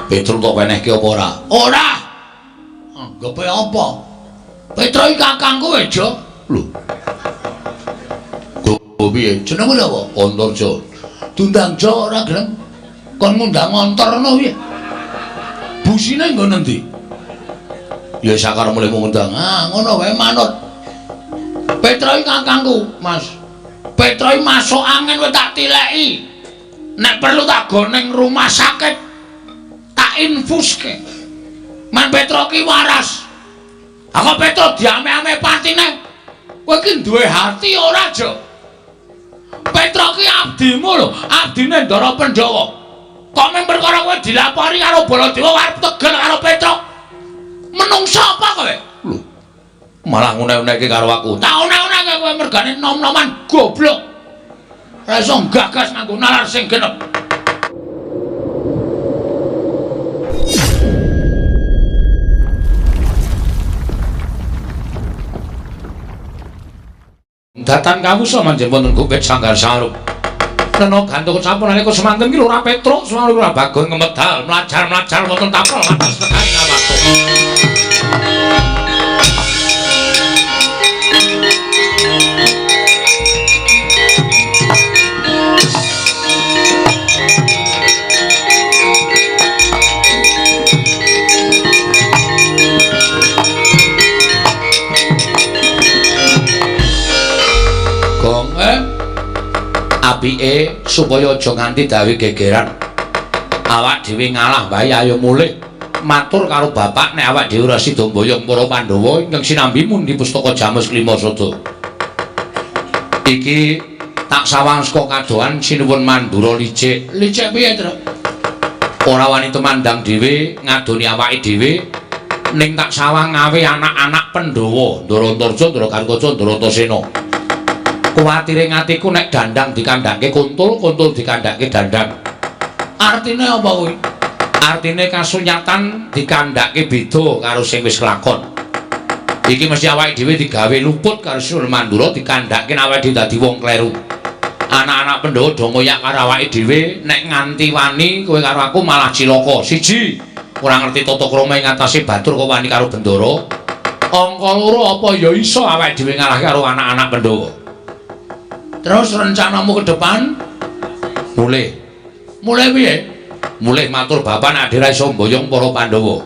Petro kok wenehke apa ora? Ora. Anggepe apa? Petro iki kakangku e, Jo. Lho. Go piye? Jenenge apa? Antarja. Diundang Jo ora gelem. Kon ngundang ngontor ngono piye? Busine nggon endi? Ya sakarepmu lek ngundang. Ah, ngono wae manut. Petro iki kakangku, Mas. Petro iki masuk angin kowe tak tileki. Nek perlu tak go ning rumah sakit. Tak infuske. Men Petro ki waras. Aku Petro diame-ame patine. Kowe iki duwe hati ora, Jo? Petro ki abdimu lho, abdine Ndara Pandhawa. Kok mung perkara kowe dilapori karo Baladewa arep tegel karo Petro? Menungsa apa kowe? Lho. Malah ngune-uneke karo aku. Tak une-uneke kowe mergane nom-noman goblok. Ora iso gagas nganggo nalar sing genep. Datan kawusa manjen wonten gupit sanggar sarup. Rena gantuk sampun nalika semanten ki ora Petruk semalu ora Bagong ngemedal mlajar-mlajar wonten tapel atas tekan ngawatuk. Gong apike supaya aja nganti dawe gegeran. Awak dhewe ngalah wae ayo mulih matur karo bapak nek awak dhewe ora sida mboyong para Pandhawa ingkang sinambi mundi pustaka Jamus Klima Sada. Iki tak sawang saka kadohan sinuwun Mandura licik. Licik piye, Tru? Ora wani tumandang dhewe ngadoni awake dhewe ning tak sawang ngawe anak-anak Pandhawa, Ndara Antarja, Ndara Gatotkaca, Ndara Antasena. Kuwatire ngatiku nek dandang dikandhake kuntul, kuntul dikandhake dandang. Artine apa kuwi? Artine kasunyatan dikandhake beda karo sing wis kelakon. Iki mesti awake dhewe digawe luput karo Sinuwun Mandura dikandhake awake dhewe dadi wong kleru. Anak-anak Pandhawa do ngoyak karo awake dhewe nek nganti wani kowe karo aku malah cilaka. Siji, ora ngerti tata krama ing atase batur kok wani karo Bendara. Angka loro apa ya iso awake dhewe ngalahke karo anak-anak Pandhawa. Terus rencanamu ke depan? Mulih. Mulih piye? Mulih matur bapak nek adhe ra iso mboyong para Pandhawa.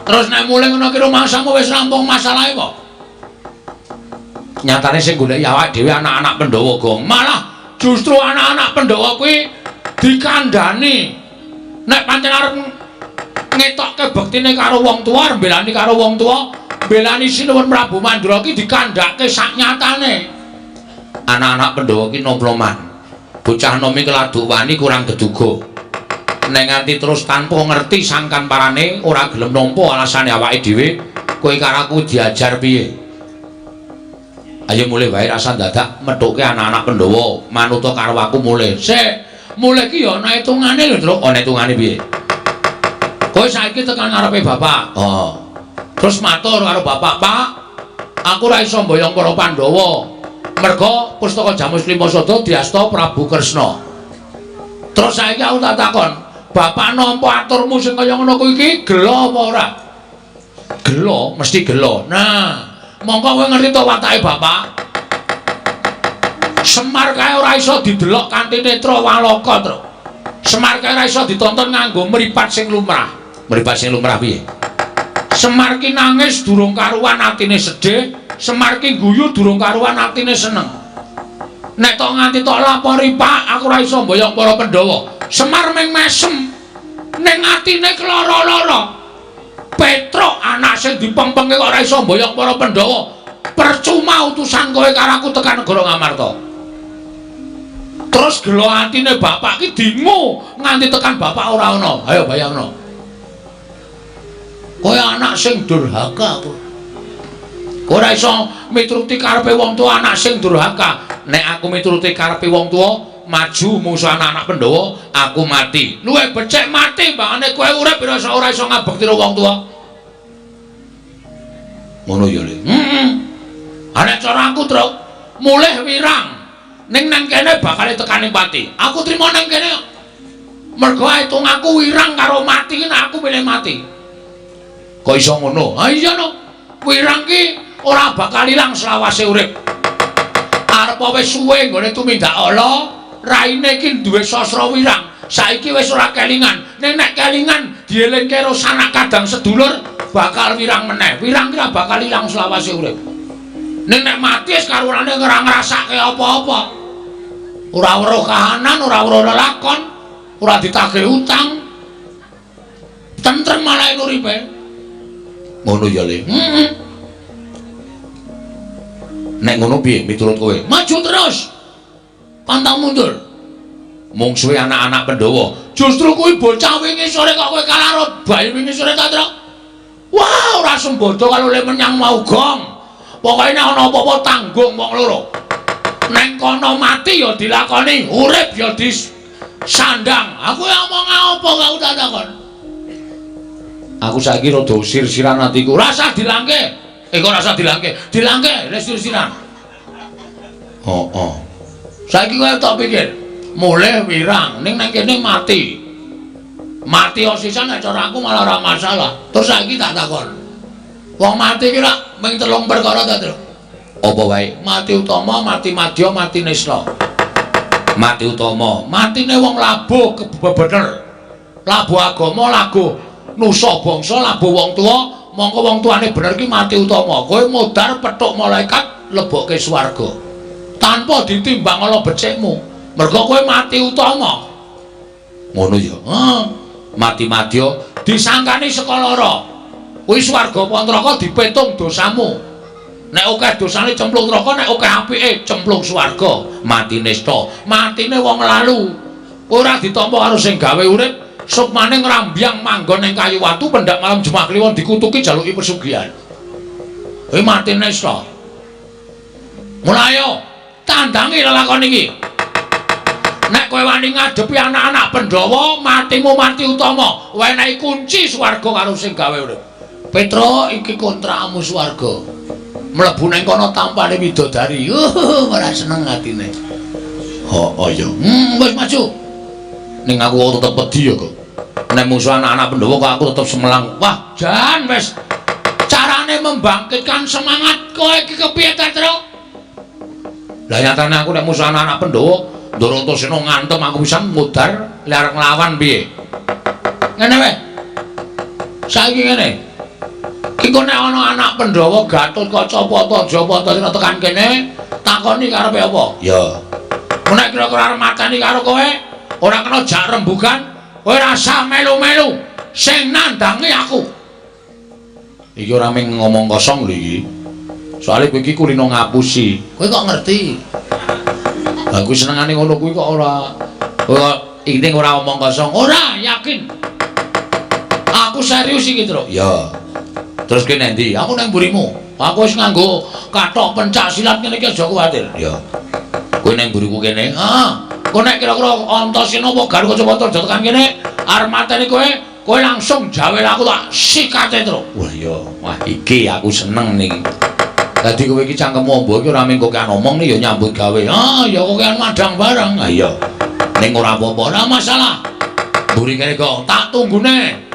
Terus nek mulih ngono ki rumangsamu wis rampung masalahe kok. Nyatane sing goleki awake dhewe anak-anak Pandhawa, Gong. Malah justru anak-anak Pandhawa kuwi dikandhani. Nek pancen arep ngetokke bektine karo wong tuwa, arep mbelani karo wong tuwa, mbelani Sinuwun Prabu Mandura ki dikandhake sak nyatane. Anak-anak Pandhawa ki nom-noman. Bocah nom iki laduk wani kurang geduga. Nek nganti terus tanpa ngerti sangkan parane ora gelem nampa alasane awake dhewe, kowe karo aku diajar piye? Ayo mulih wae rasa dadak methuke anak-anak Pandhawa, manuta karo aku mulih. Sik, mulih ki ya ana hitungane lho, Truk. Ana hitungane piye? Kowe saiki tekan ngarepe bapak. Heeh. Terus matur karo bapak, "Pak, aku ora iso mboyong para Pandhawa. Merga pustaka Jamus Klima Sada diasta Prabu Kresna." Terus saiki aku tak takon, bapak nampa aturmu sing kaya ngono kuwi iki gela apa ora? Gela, mesti gela. Nah, mongko kowe ngerti to watake bapak? Semar kae ora iso didelok kanthi netra walaka, Tru. Semar kae ora iso ditonton nganggo mripat sing lumrah. Mripat sing lumrah piye? Semar ki nangis durung karuan atine sedih, Semar ki guyu durung karuan atine seneng. Nek tok nganti tok lapori, Pak, aku ora iso mboyong para Pandhawa. Semar ming mesem ning atine klara-lara. Petruk anak sing dipengpengke kok ora iso mboyong para Pandhawa. Percuma utusan kowe karo aku tekan negara Ngamarta. Terus gelo atine bapak ki dingu nganti tekan bapak ora ana. Ayo bayangno. Kowe anak sing durhaka kowe. Kowe ora iso mituruti karepe wong tuwa anak sing durhaka. Nek aku mituruti karepe wong tuwa, maju musuh anak-anak Pandhawa, aku mati. Luwih becik mati mbangane kowe urip ora iso ngabekti karo wong tuwa. Ngono ya, Le. Heeh. Nek cara aku, Truk, mulih wirang. Ning nang kene bakal tekane pati. Aku trimo nang kene. Mergo hitung aku wirang karo mati ki aku milih mati. Kok iso ngono? Ha iya no. Wirang ki ora bakal ilang selawase urip. Arep wis suwe nggone tumindak ala, raine ki duwe sastra wirang. Saiki wis ora kelingan. Ning nek kelingan dielingke karo sanak kadang sedulur bakal wirang meneh. Wirang ki ora bakal ilang selawase urip. Ning nek mati wis karurane ora ngrasake apa-apa. Ora weruh kahanan, ora weruh lelakon, ora ditagih utang. Tentrem malah uripe. Ngono ya, Le. Heeh. Nek ngono piye miturut kowe? Maju terus. Pantang mundur. Mungsuhe anak-anak Pandhawa. Justru kuwi bocah wingi sore kok kowe kalah karo bayi wingi sore ta, Truk? Wah, ora sembodo karo le menyang mau gong. Pokoke nek ana apa-apa tanggung wong loro. Neng kono mati ya dilakoni, urip ya disandang. Aku ya omong apa gak udah takon. Aku saiki rada sir-siran atiku. Rasa dilangke. Kok rasa dilangke? Dilangke le sir-siran. Heeh. Saiki kowe tak pikir, mulih wirang ning nang kene mati. Mati sisan nek cara aku malah ora masalah. Terus saiki tak takon. Wong mati ki rak ming telung perkara ta, Tru? Apa wae? Mati utama, mati madya, mati nista. Mati utama, matine wong labuh kebener. Labuh agama, labuh nusa bangsa, labuh wong tuwa, mongko wong tuane bener ki mati utama. Kowe modar petuk malaikat lebokke swarga. Tanpa ditimbang ala becikmu. Mergo kowe mati utama. Ngono ya. Heeh. Mati madya disangkani saka lara. Kuwi swarga apa neraka dipetung dosamu. Nek akeh dosane cemplung neraka, nek akeh apike cemplung swarga. Mati nista, matine wong lalu. Ora ditampa karo sing gawe urip, sukmane ngrambyang manggon ning kayu watu pendak malam Jumat Kliwon dikutuki jaluki pesugihan. Kuwi mati nista. Mulai ayo tandangi lelakon iki. Nek kowe wani ngadepi anak-anak Pandhawa, matimu mati utama, wenehi kunci swarga karo sing gawe urip. Petro iki kontrakmu swarga. Mlebu nang kono tampane widodari. Ora seneng atine. Heeh ya. Wis maju. Ning aku kok tetep wedi ya kok. Nek musuh anak-anak Pandhawa kok aku tetep semelang. Wah, jan wis. Carane membangkitkan semangat kowe iki kepiye ta, Tru? Lah nyatane aku nek musuh anak-anak Pandhawa, Ndara Antasena ngantem aku pisan mudar lek arep nglawan piye? Ngene wae. Saiki ngene. Iki nek ana anak Pandhawa Gatotkaca Pata Japa tekan kene, takoni karepe apa? Ya. Nek kira-kira arep mateni karo kowe, ora kena jak rembugan, kowe rasa melu-melu sing nandangi aku. Iki ora mung ngomong kosong lho iki. Soale kowe iki kulino ngapusi. Kowe kok ngerti? Lah kuwi senengane ngono kuwi kok ora. Kowe iki ora omong kosong. Ora, yakin. Aku serius iki, Truk. Ya. Terus kowe nang ndi? Aku nang mburimu. Aku wis nganggo kathok pencak silat ngene iki aja kuwatir. Ya. Kowe nang mburiku kene. Heeh. Kowe nek kira-kira Antasena apa Garuda Aja tekan kene, arep mateni kowe, kowe langsung jawel aku tak sikate, Truk. Wah iya, wah iki aku seneng niki. Dadi kowe iki cangkemmu amba iki ora mung kokean omong ya nyambut gawe. Ah, ya kokean madang barang. Ah iya. Ning ora apa-apa, ora masalah. Mburi kene kok tak tunggune.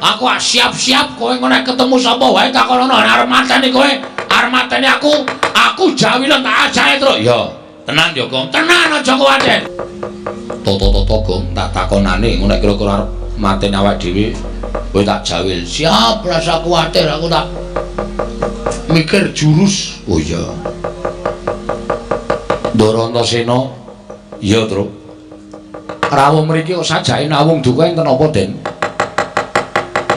Aku siap-siap kowe engko nek ketemu sapa wae takonono arep mateni kowe, arep mateni aku, aku jawilen tak ajahe, Truk. Ya, tenan ya, Gong. Tenan aja kuwatir. Toto-toto Gong tak takonane engko nek kira-kira arep mateni awake dhewe, kowe tak jawil. Siap, rasa kuwatir aku tak mikir jurus. Oh iya. Ndara Antasena. Iya, Truk. Rawuh mriki kok sajake nawung duka enten apa, Den?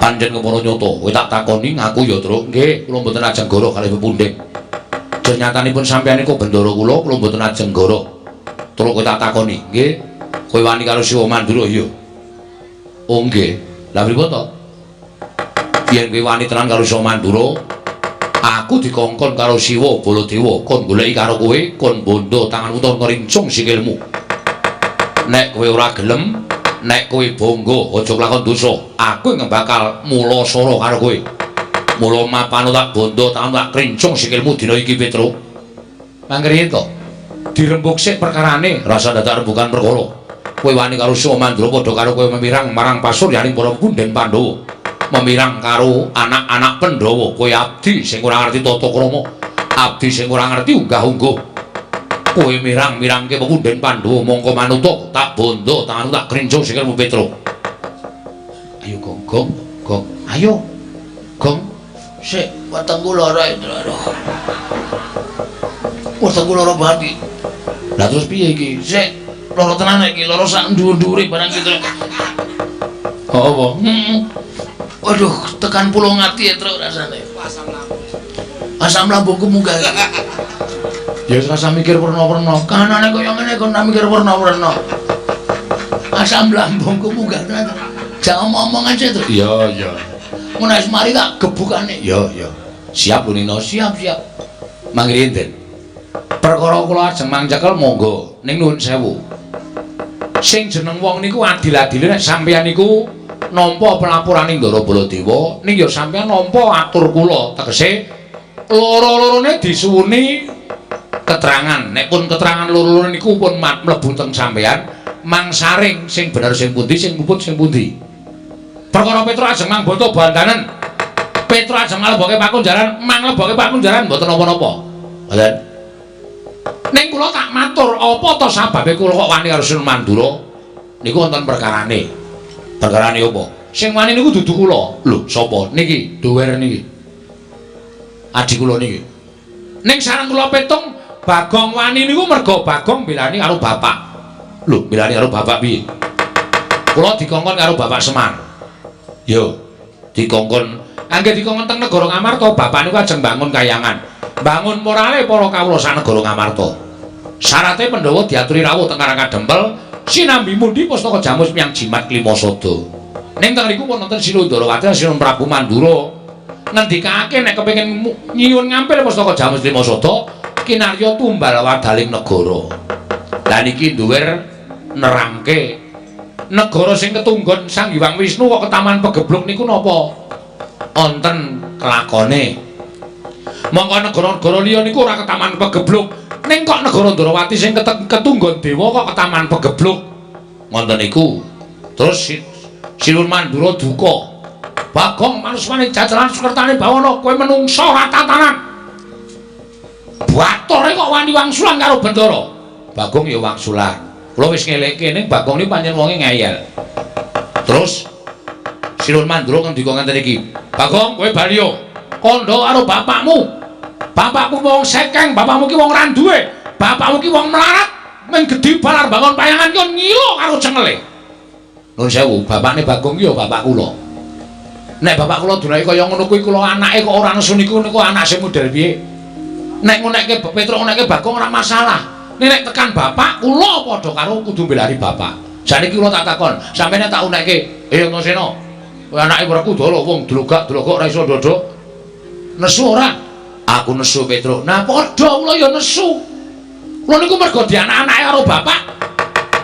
Pancen kepara nyata, kowe tak takoni ngaku ya, Truk. Nggih, kula mboten ajeng goro kalih pepundhen. Nyatanipun sampeyan niku bendara kula, kula mboten ajeng goro. Truk kowe tak takoni, nggih. Kowe wani karo Siwa Mandura ya? Oh nggih. Lah pripun to? Yen kowe wani tenan karo Siwa Mandura, aku dikongkon karo Siwa Baladewa kon goleki karo kowe, kon bondo tanganmu utawa ngrincung sikilmu. Nek kowe ora gelem, nek kowe bangga aja kelakon dosa, aku ingkang bakal mulasara karo kowe. Mula mapano tak bondo tanganmu tak krincung sikilmu dina iki, Petruk. Mangkriye to? Dirembug sik perkarane, rasa dadak rembugan perkara. Kowe wani karo Siwa Mandura padha karo kowe memirang marang pasuryaning para punden Pandhawa. Memirang karo anak-anak Pandhawa, kowe abdi sing ora ngerti tata krama, abdi sing ora ngerti unggah-ungguh. Kowe mirang-mirangke pepunden Pandhawa mongko manuta tak bondo tanganmu tak krinco sikilmu Petruk. Ayo Gong, Gong, Gong. Ayo. Gong. Sik, wetengku lara itu. Aduh. Wetengku lara banget iki. Lah terus piye iki? Sik, lara tenan iki, lara sak dhuwur-dhuwure barang iki, Truk. Oh, apa? Heeh. Waduh, tekan pulau ngati ya, Truk, rasane. Asam lambungku munggah. Ya wis rasa mikir werna-werna. Kanane kaya ngene kon mikir werna-werna. Asam lambungku munggah tenan. Jangan omong aja, Truk. Iya, iya. Mun wis mari tak gebukane. Iya, iya. Siap lho Nino, Siap, siap. Mangke enten. Perkara kula ajeng mangcekel monggo ning nuwun sewu. Sing jeneng wong niku adil-adile nek sampeyan niku nampa pelapurane Ndara Baladewa, ning ya sampeyan nampa atur kula, tegese loro-lorone disuwuni keterangan. Nek pun keterangan loro-loro niku pun mlebu teng sampeyan, mangsaring sing bener sing pundi, sing luput sing pundi. Perkara Petruk ajeng mangboto bantanen. Petruk ajeng nglebokke pakunjaran, manglebokke pakunjaran mboten napa-napa. Ngoten. Ning kula tak matur, apa to sababe kula kok wani karo Sun Mandura? Niku wonten perkarane. Perkarane apa? Sing wani niku dudu kula. Lho, sapa? Niki, duwer niki. Adi kula niki. Ning sareng kula petung Bagong wani niku merga Bagong belani karo bapak. Lho, belani karo bapak piye? Kula dikongkon karo Bapak Semar. Yo, dikongkon angge dikongkon teng negara Ngamarta, bapak niku ajeng bangun kayangan. Bangun morale para kawula sak negara Ngamarta. Syarate Pandhawa diaturi rawuh teng Karang Kadempel sinambi mundi pustaka jamus miyang jimat Klimasada. Ning teng riku pun wonten Sri Ndarawati Sri Prabu Mandura ngendikake nek kepengin nyuwun ngampil pustaka jamus Klimasada kinarya tumbal wadaling negara. Lah niki duwer nerangke negara sing ketunggon Sang Hyang Wisnu kok ketaman pegebluk niku napa wonten kelakone. Mongko negara-negara liya niku ora ketaman pegebluk, ning kok negara Ndarawati sing ketunggon dewa kok ketaman pegebluk. Ngoten niku. Terus Sinuwun Mandura duka. Bagong manusmane jajaran sukertane bawana kowe menungsa ora tatanan. Batore kok wani wangsulan karo Bendara. Bagong ya wangsulan. Kula wis ngelingke ning Bagong niku pancen wonge ngeyel. Terus Sinuwun Mandura ngendika ngenten iki. Bagong kowe bali yo. Kandha karo bapakmu. Bapakmu wong sekeng, bapakmu ki wong ra duwe. Bapakmu ki wong melarat, mung gedhi balar bangun payangan ki ngilo karo cengele. Nuwun sewu, bapakne Bagong ki ya bapak kula. Nek bapak kula dunake kaya ngono kuwi kula anake kok ora nesu niku niku anak sing model piye? Nek ngunekke Petruk ngunekke Bagong ora masalah. Nek nek tekan bapak kula padha karo kudu mbelani bapak. Saniki kula tak takon, sampeyan tak unekke, Antasena. Kowe anake Werkudara wong dlogak-dlogok ora iso ndodok. Nesu ora? Aku nesu Petruk. Nah padha kula ya nesu. Kula niku mergo dianak-anake karo bapak.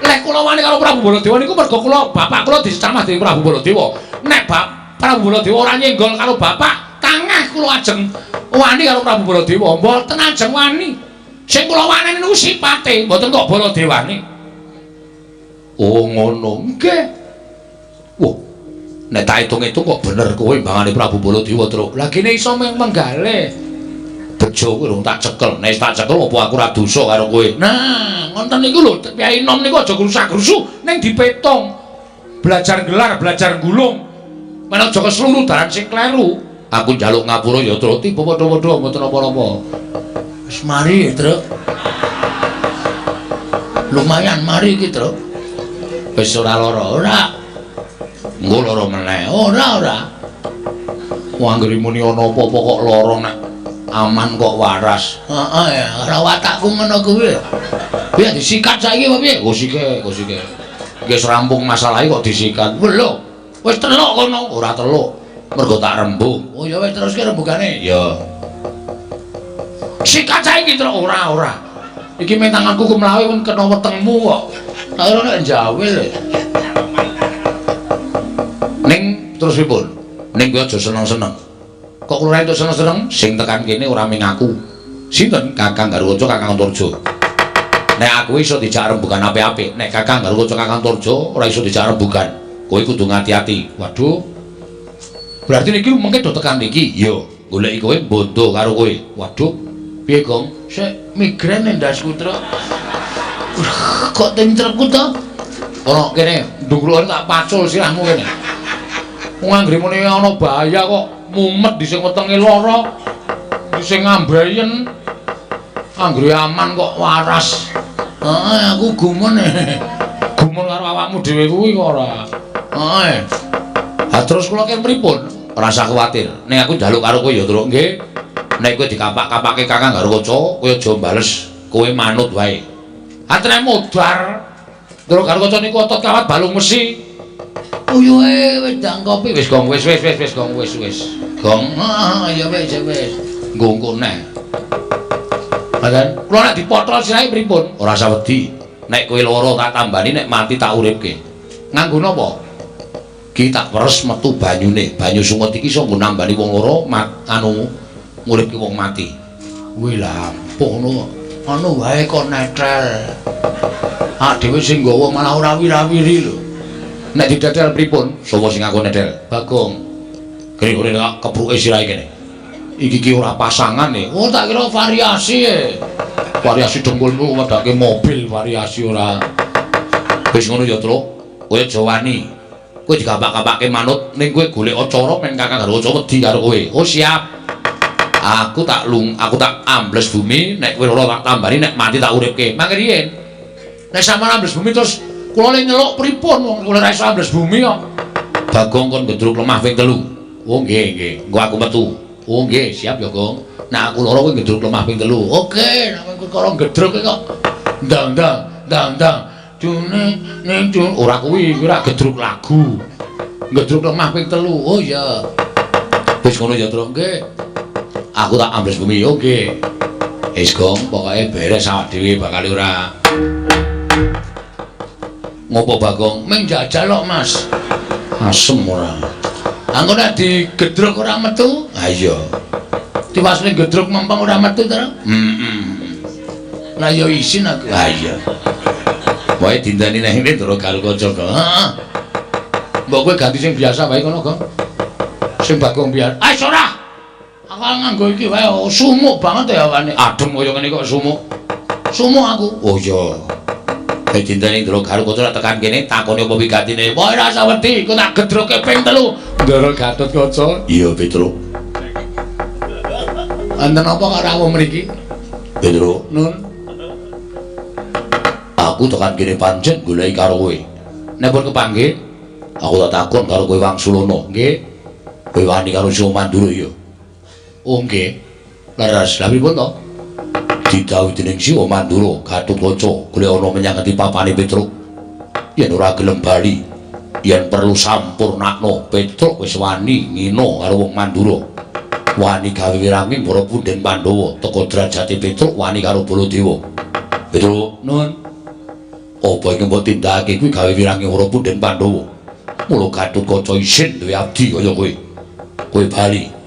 Lek kula wani karo Prabu Baladewa niku mergo kula bapak kula dicamah dening Prabu Baladewa. Nek Prabu Baladewa ora nyenggol karo bapak, tangah kula ajeng wani karo Prabu Baladewa. Mboten ajeng wani. Sing kula waneni niku sipate, mboten kok Baladewane. Oh ngono. Nggih. Wah. Nek tak hitung-hitung kok bener kowe mbangane Prabu Baladewa, Truk. Lah kene iso menggale. Bejo kuwi rung tak cekel. Nek tak cekel apa aku ora dosa karo kowe. Nah, ngoten niku lho, Kyai Nom niku aja grusak-grusu ning dipetung. Belajar gelar, belajar gulung. Men aja kesluru dalan sing kleru. Aku njaluk ngapura ya, Truk. Tiba padha-padha mboten napa-napa. Wis mari, Truk. Lumayan mari iki, Truk. Wis ora lara, ora. Engko lara meneh. Ora, ora. Wong anggere muni ana apa-apa kok lara nek aman kok waras. Heeh ya, ora watakku ngono kuwi. Piye disikat saiki apa piye? Go sike, go sike. Wis rampung masalahe kok disikat. Lho, wis teluk kono, ora teluk. Mergo tak rembug. Oh ya wis teruske rembugane. Ya. Sikat saiki Truk, ora, ora. Iki men tanganku kemlawe pun kena wetengmu kok. Tak ora nek njawil. Ning terus pripun? Ning kowe aja seneng-seneng. Kok kula entuk seneng-seneng sing tekan kene ora ming aku. Sinten? Kakang Garwaca, Kakang Antarja. Nek aku iso dijak rembugan apik-apik, nek Kakang Garukaca Kakang Tarja ora iso dijak rembugan. Kowe kudu ngati-ati. Waduh. Berarti niki mengke do tekan niki. Iya, goleki kowe bondo karo kowe. Waduh. Piye, Gong? Sik migrain ndasku, Truk. Kok tentrepku to? Ana kene, ndungkluk tak pacul sirahmu kene. Wong anggere muni ana bahaya kok mumet di sing wetenge lara, di sing ngambrayen. Anggere aman kok waras. Heeh, aku gumun. Gumun karo awakmu dhewe kuwi kok ora. Heeh. Ha terus kula ki pripun? Ora usah kuwatir. Nek aku njaluk karo kowe ya, Truk, nggih. Nek kowe dikapak-kapake Kakang Garukaca, kowe aja bales. Kowe manut wae. Atene modar. Truk Garukaca niku otot kawat balung mesi. Uyuhe wedang kopi wis gong wis wis wis wis gong wis wis. Gong. Heeh, ya wis wis. Nggo neh. Ngoten. Kula nek dipotol sirahe pripun? Ora usah wedi. Nek kowe lara tak tambani, nek mati tak uripke. Nganggo napa? Ki tak peres metu banyune. Banyu sungut iki iso nggo nambani wong lara, anu nguripke wong mati. Kuwi lampuh ngono. Anu wae kok netel. Ah dhewe sing nggawa malah ora wirawiri lho. Nek ditetel pripun? Sapa sing ngaku netel? Bagong. Kene kene kepruke sirahe kene. Iki ki ora pasangan e. Oh tak kira variasi e. Variasi dengkulmu wedake mobil variasi ora. Wis ngono ya, Truk. Kowe aja wani. Kowe digapak-gapake manut ning kowe golek cara men Kakang Garukaca wedi karo kowe. Oh siap. Aku tak lung, aku tak ambles bumi, nek kowe lara tak tambani, nek mati tak uripke. Mangke riyen. Nek sampeyan ambles bumi terus kula le nyeluk pripun wong kula ora iso ambles bumi kok. Bagong kon gedruk lemah ping 3. Oh nggih nggih, engko aku metu. Oh nggih, siap ya, Gong. Nek aku lara kowe gedruk lemah ping 3. Oke, nek kowe gedruk kok. Ndang ndang ndang ndang. June ning june ora kuwi, kuwi ora gedruk lagu. Gedruk lemah ping 3. Oh iya. Wis ngono ya, Truk. Nggih. Aku tak ambles bumi. Oke. Wis, Gong, pokoke beres awak dhewe bakal ora. Ngopo Bagong? Ming jajal kok, Mas. Asem ora. Angko nek digedruk ora metu? Ha iya. Tiwasne gedruk mempeng ora metu to? Heeh. Lah ya isin aku. Ha iya. Wae dinteni nang ngene Ndara Garukaca kok. Heeh. Mbok kowe ganti sing biasa wae kono, Gong. Sing Bagong biar. Ah ora. Aku nganggo iki wae sumuk banget ya awane. Adem kaya ngene kok sumuk. Sumuk aku. Oh iya. Nek dinteni Ndara Garukaca tekan kene takone apa wigatine. Wae ora usah wedi, iku tak gedruke ping 3. Ndara Gatotkaca. Iya, Petruk. Enten apa karo rawuh mriki? Petruk, Nun. Aku tekan kene pancen goleki karo kowe. Nek pun kepanggih, aku tak takon karo kowe Wangsulana. Nggih. Kowe wani karo Siwa Mandura ya? Oh nggih. Leres. Lha pripun to? Didhawuhi dening Siwa Mandura, Gatotkaca golek ana menyang ngendi papane Petruk. Yen ora gelem bali, yen perlu sampurnakno, Petruk wis wani ngina karo wong Mandura. Wani gawe wiranging para punden Pandhawa, teka derajate Petruk wani karo Baladewa. Petruk, Nun. Apa iki mbok tindakake kuwi gawe wiranging para punden Pandhawa? Mula Gatotkaca isin duwe abdi kaya kowe. Kowe bali.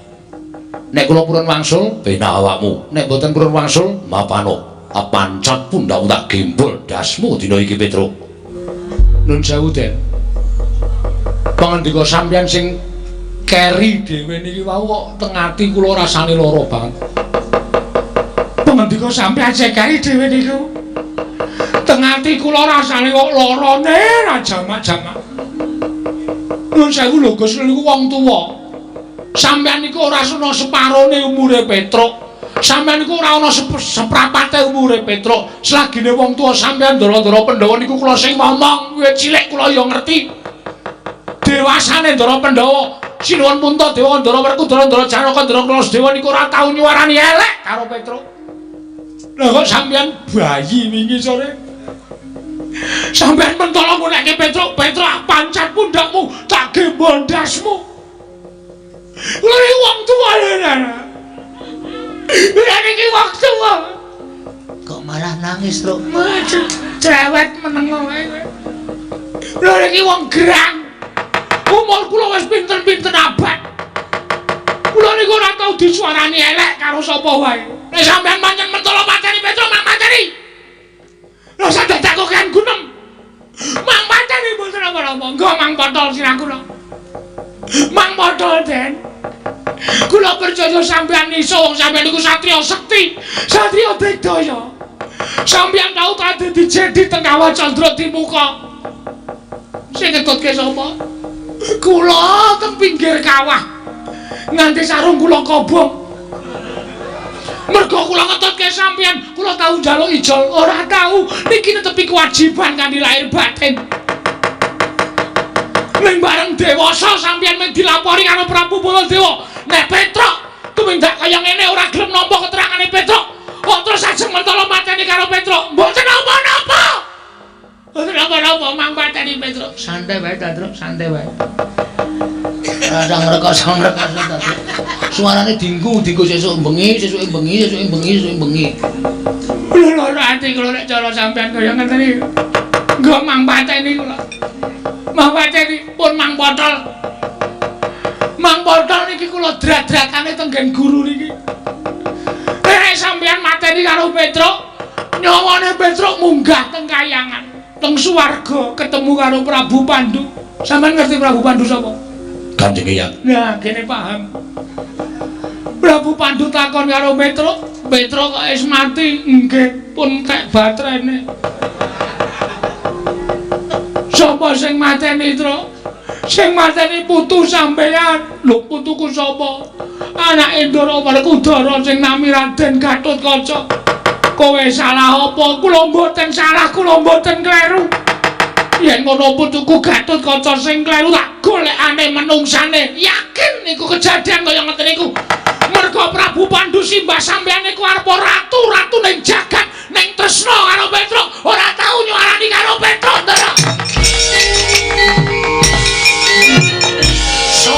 Nek kula purun wangsul, penak awakmu. Nek mboten purun wangsul, mapano. Apancat pundhakmu tak gembol dasmu dina iki Petruk. Nun sewu, Den. Pangandika sampeyan sing keri dhewe niki wau kok teng ati kula rasane lara banget. Pangandika sampeyan sing keri dhewe niku teng ati kula rasane kok larane ra jamak-jamak. Nun sewu lho Gus, niku wong tuwa. Sampeyan niku ora ana separone umure Petruk. Sampeyan niku ora ana seprapate umure Petruk. Selagine wong tuwa sampeyan ndara-ndara Pandhawa niku kula sing ngomong, wiwit cilik kula ya ngerti. Dewasane Ndara Pandhawa, Sinuwun Puntadewa, Ndara Werkudara, Ndara Janaka, Ndara Kaladewa niku ora tau nyuwarani elek karo Petruk. Lah kok sampeyan bayi wingi sore? Sampeyan mentolo ngunekke Petruk, Petruk pancat pundhakmu, tak gembol ndasmu. Kula iki wong tuwa lho, Nana. Kula niki wong tuwa. Kok malah nangis, Truk? Cerewet meneng wae kowe. Kula niki wong gerang. Umur kula wis pinten-pinten abad. Kula niku ora tau disuarani elek karo sapa wae. Nek sampeyan pancen mentolo mateni Petruk, mak mateni. Lho dadak kok kan gunem. Mang pateni mboten napa-napa. Nggo mang potol sirah kula. Mang potol, Den. Kula percaya sampeyan iso wong sampeyan niku satriya sekti, satriya digdaya. Sampeyan tau dadi jedi teng Kawah Candra Dimuka. Sing ngetutke sapa? Kula teng pinggir kawah. Nganti sarung kula kobong. Mergo kula ngetutke sampeyan, kula tau njaluk ijol, ora tau. Niki netepi kewajiban kanthi lahir batin. Ning bareng dewasa sampeyan mung dilapori karo Prabu Baladewa. Nek Petruk tumindak kaya ngene ora gelem nampa keterangane Petruk. Kok terus ajeng mentala mateni karo Petruk? Mboten napa-napa. Mboten napa-napa mang pateni Petruk. Santai wae, Truk, santai wae. Rasa ngrekoso-ngrekoso ta. Suarane dinggu, dinggu sesuk bengi, sesuke bengi, sesuke bengi, sesuke bengi. Lho lara ati kula nek cara sampean kaya ngeten iki. Nggo mang pateni kula. Mang pateni pun mang potol. Mang potol niki kula drat-dratane teng nggen guru niki. Nek sampean mateni karo Petruk, nyawane Petruk munggah teng kayangan, teng swarga ketemu karo Prabu Pandu. Sampean ngerti Prabu Pandu sapa? Kanjeng Eyang. Nah, kene paham. Prabu Pandu takon karo Petruk, Petruk kok wis mati? Nggih, pun tek baterene. Sapa sing mateni, Truk? Sing mateni putu sampeyan. Lho, putuku sapa? Anake Ndara Werkudara sing nami Raden Gatotkaca. Kowe salah apa? Kula mboten salah, kula mboten kleru. Yen ngono putuku Gatotkaca sing kleru tak golekane menungsane. Yakin niku kejadian kaya ngeten niku. Mergo Prabu Pandu simbah sampeyan niku arep ratu, ratu ning jagat, ning tresna karo Petruk, ora tau nyuarani karo Petruk, Ndara. So.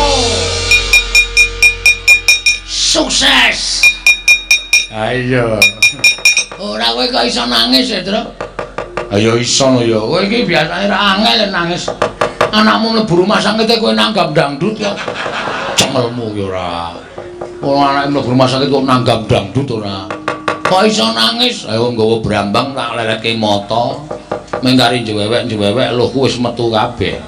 Sukses. Ayo. Ora kowe kok iso nangis ya, Truk? Ayo iso no ya. Kowe iki biasane ra angel nangis. Anakmu mlebu rumah sakit kowe nanggap dangdut kok. Cengelmu ki ora. Wong anake mlebu rumah sakit kok nanggap dangdut ora. Kok iso nangis? Ayo nggawa brambang tak leletke mata. Ming kari njewewek-njewewek luhku wis metu kabeh.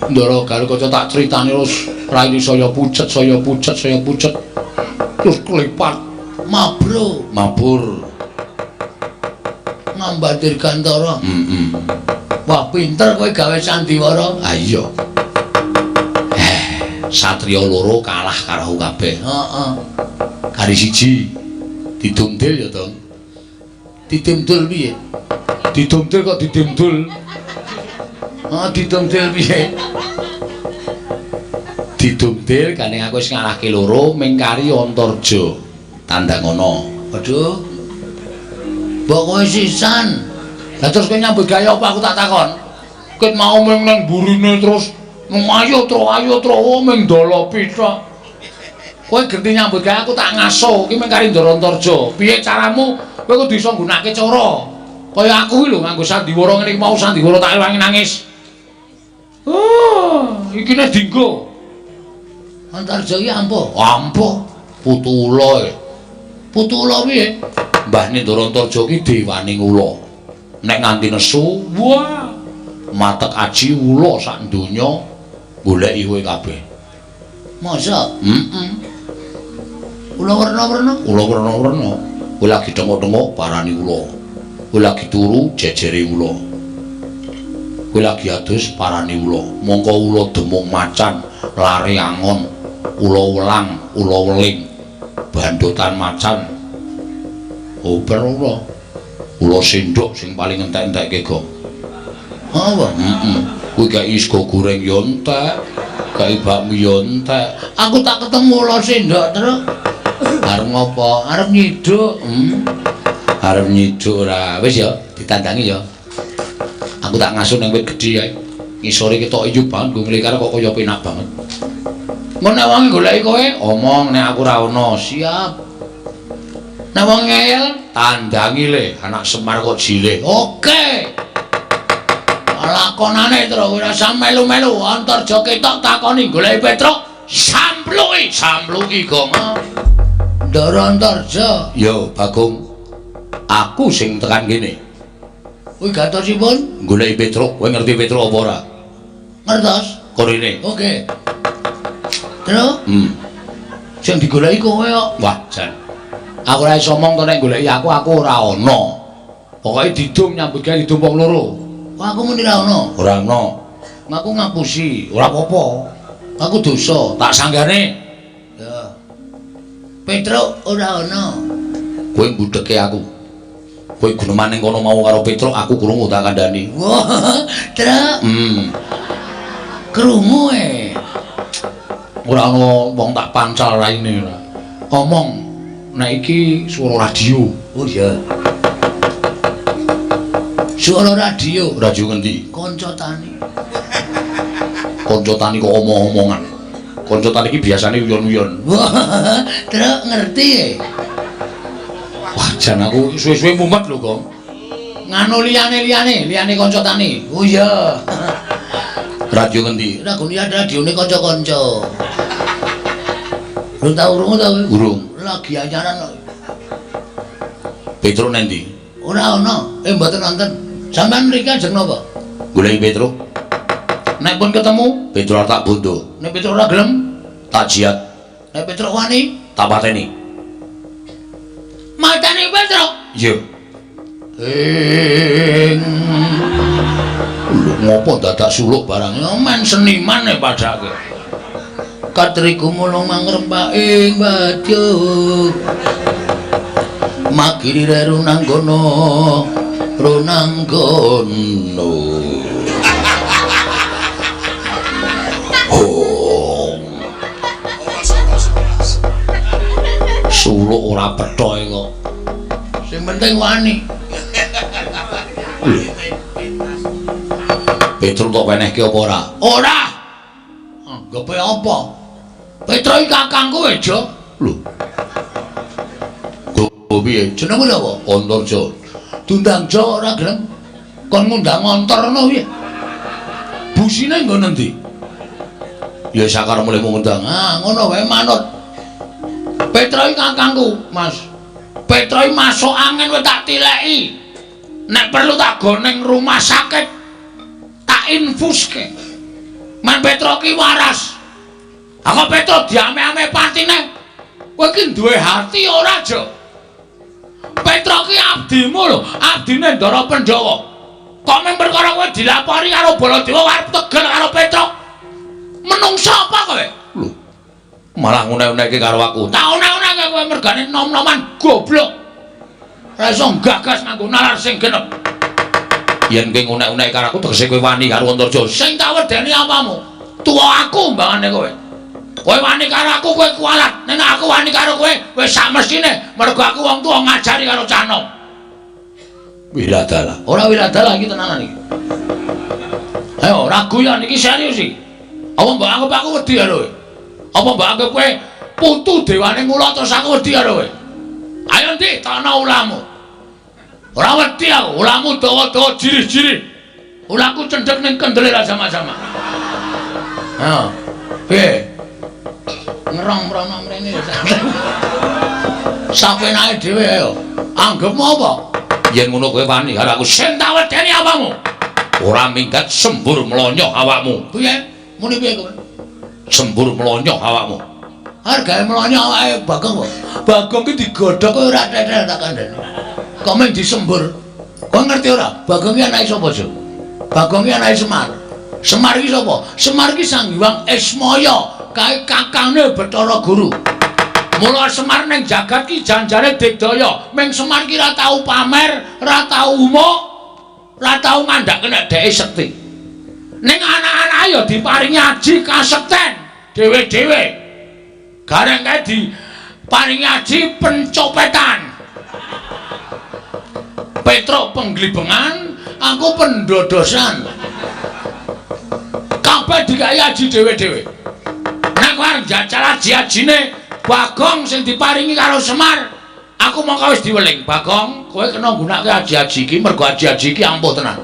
Ndara Garukaca tak critani terus raine saya pucet, saya pucet, saya pucet. Terus klipat mabro, mabur. Ngambadir gantara. Heeh. Wah, pinter kowe gawe sandiwara. Ha iya. Satriya loro kalah karo kabeh. Heeh. Kari siji didumdil ya, Tong. Didumdul piye? Didumdil kok didumdul. Heeh, didumdil piye? Didumdil gandeng aku wis ngalahke loro ming kari Antarja. Tandang ana. Waduh. Mbok kowe sisan. Lah terus kowe nyambut gawe apa aku tak takon? Ket mau ming nang burine terus ayo tro ayo tro ming dolopi tok. Kowe genti nyambut gawe aku tak ngaso iki ming kari Ndara Antarja. Piye caramu? Kowe kudu iso nggunakake cara. Kaya aku iki lho nganggo sandiwara ngene iki mau sandiwara tak ewangi nangis. Oh, iki nek dinggo. Antarja iki ampuh. Ampuh. Putu ula e. Putu ula piye? Mbahne Ndara Antarja ki dewaning ula. Nek nganti nesu, wah, matek aji ula sak donya goleki kowe kabeh. Masa? Heeh. Ula werna-werna? Ula werna-werna. Kowe lagi thenguk-thenguk parani ula. Kowe lagi turu jejere ula. Kowe lagi adus parani ula. Mongko ula demung macan, lare angon, ula welang, ula weling, bandotan macan. Oper ula. Ula sendok sing paling entek-entekke, Gong. Apa? Heeh. Kuwi kei sego goreng ya entek, kei bakmi ya entek. Aku tak ketemu ula sendok, Truk. Arep ngopo? Arep nyiduk. Arep nyiduk ora. Wis ya, ditandangi ya. Aku tak ngasuh ning wit gedhe kae. Ngisore ketok iyu banget nggo nglekar kok kaya penak banget. Engko nek wong goleki kowe, omong nek aku ora ono. Siap. Nek wong ngeyel, tandangi le, anak Semar kok jilih. Oke. Lakonane Truk ora usah melu-melu, Antarja ketok takoni goleki Petruk, sampluki, sampluki Gong. Ndara Antarja. Yo, Bagong. Aku sing tekan kene. Wigatosipun Goleki Petruk, kowe ngerti Petruk apa ora? Ngertos? Korene. Oke. Terus Sing digoleki kowe kok. Wah, jan. Aku ora iso omong to nek goleki aku, aku ora ana. Pokoke didum nyambut gawe didum wong loro. Kok aku muni ra ono. Ora ana. Aku ngapusi, Ora apa-apa. Aku dosa. Tak sanggane. Ya. Petruk ora ana. Kowe mbudheke aku. Kowe guneman ning kono mau karo Petruk, aku krungu tak kandhani. Wah, Truk. Krungu e. Ora ana wong tak pancal raine ora. Omong nek iki swara radio. Oh iya. Swara radio. Radio ngendi? Kanca tani. Kanca tani kok omong-omongan. Kanca tani iki biasane uyon-uyon. Wah, Truk ngerti e. Wah, jan aku suwe-suwe mumet lho, Gong. Nganu liyane-liyane, liyane kanca tani. Oh iya. Radio ngendi? Ragone radione kanca-kanca. Belum tau krungu ta kowe? Urung. Lagi anyaran kok. Petruk nendi? Ora ana. Mboten wonten. Sampeyan mriki ajeng napa? Goleki Petruk. Nek pun ketemu, Petruk tak bondo. Nek Petruk ora gelem, tak jiat. Nek Petruk wani, tak pateni. Mateni Petruk? Iya. Ing lho ngopo dadak suluk barang? Ya men seniman e padake. Katriku mulung mangrempak ing wadya. Magiri runanggono runanggono. Oh. Suluk ora pethoke kok. Sing penting wani. Petruk tok wenehke apa ora? Ora. Anggepe apa? Petruk iki kakangku e, Jo. Lho. Go piye? Jenengmu sapa? Antarja. Diundang Jo ora gelem. Kon ngundang ngontor ngono piye? Busine nggon endi? Ya sakaremu lek ngundang. Ah, ngono wae manut. Petruk iki kakangku, Mas. Petruk iki masuk angin wis tak tileki. Nek perlu tak go ning rumah sakit, tak infuske. Men Petruk ki waras. Aku Petruk diame-ame patine. Kowe iki duwe hati ora, Jo? Petruk ki abdimu lho, abdine Ndara Pandhawa. Kok mung perkara kowe dilapori karo Baladewa arep tegel karo Petruk? Menungsa apa kowe? Lho. Malah ngune-uneke karo aku. Tak une-uneke kowe mergane nom-noman goblok. Ora iso gagas nganggo nalar sing genep. Yen kowe ngune-uneke karo aku tegese kowe wani karo Antarja. Sing tak wedeni apamu? Tuwa aku mbangane kowe. Kowe wani karo aku kowe kualat. Nek aku wani karo kowe wis samestine mergo aku wong tuwa ngajari karo cah nom. Wiladalah. Ora wiladalah iki tenanan iki. Ayo ragu ya niki serius iki. Apa mbok anggap aku wedi karo kowe? Apa mbok anggap kowe putu dewane mula terus aku wedi karo kowe? Ayo ndi tono ulamu. Ora wedi aku, ulamu dawa-dawa jirih-jirih. Ulaku cendhek ning kendele ra sama-sama. Ayo. Piye? Ngerong mrono mrene ya. Sapenake dhewe ayo. Anggepmu apa? Yen ngono kowe wani karo aku. Sing tak wedeni apamu? Ora minggat sembur mlonyoh awakmu. Piye? Muni piye kowe? Sembur mlonyoh awakmu. Hargae mlonyoh awake Bagong kok. Bagong ki digodhog kowe ora tetel tak kandhani. Kok mung disembur. Kowe ngerti ora? Bagong ki anake sapa, Jo? Bagong ki anake Semar. Semar ki sapa? Semar ki Sang Hyang Ismaya, kae kakangne Bathara Guru. Mula Semar ning jagat ki janjane digdaya. Ming Semar ki ora tau pamer, ora tau umuk, ora tau ngandhake nek dheke sekti. Ning anak-anake ya diparingi aji kasekten dhewe-dhewe. Gareng kae diparingi aji pencopetan. Petruk penglibengan, aku pendodosan. Kabeh dikai aji dhewe-dhewe. Nek kowe arep njajal aji-ajine Bagong sing diparingi karo Semar, aku mongko wis diweling. Bagong, kowe kena nggunakake aji-aji iki mergo aji-aji iki ampuh tenan.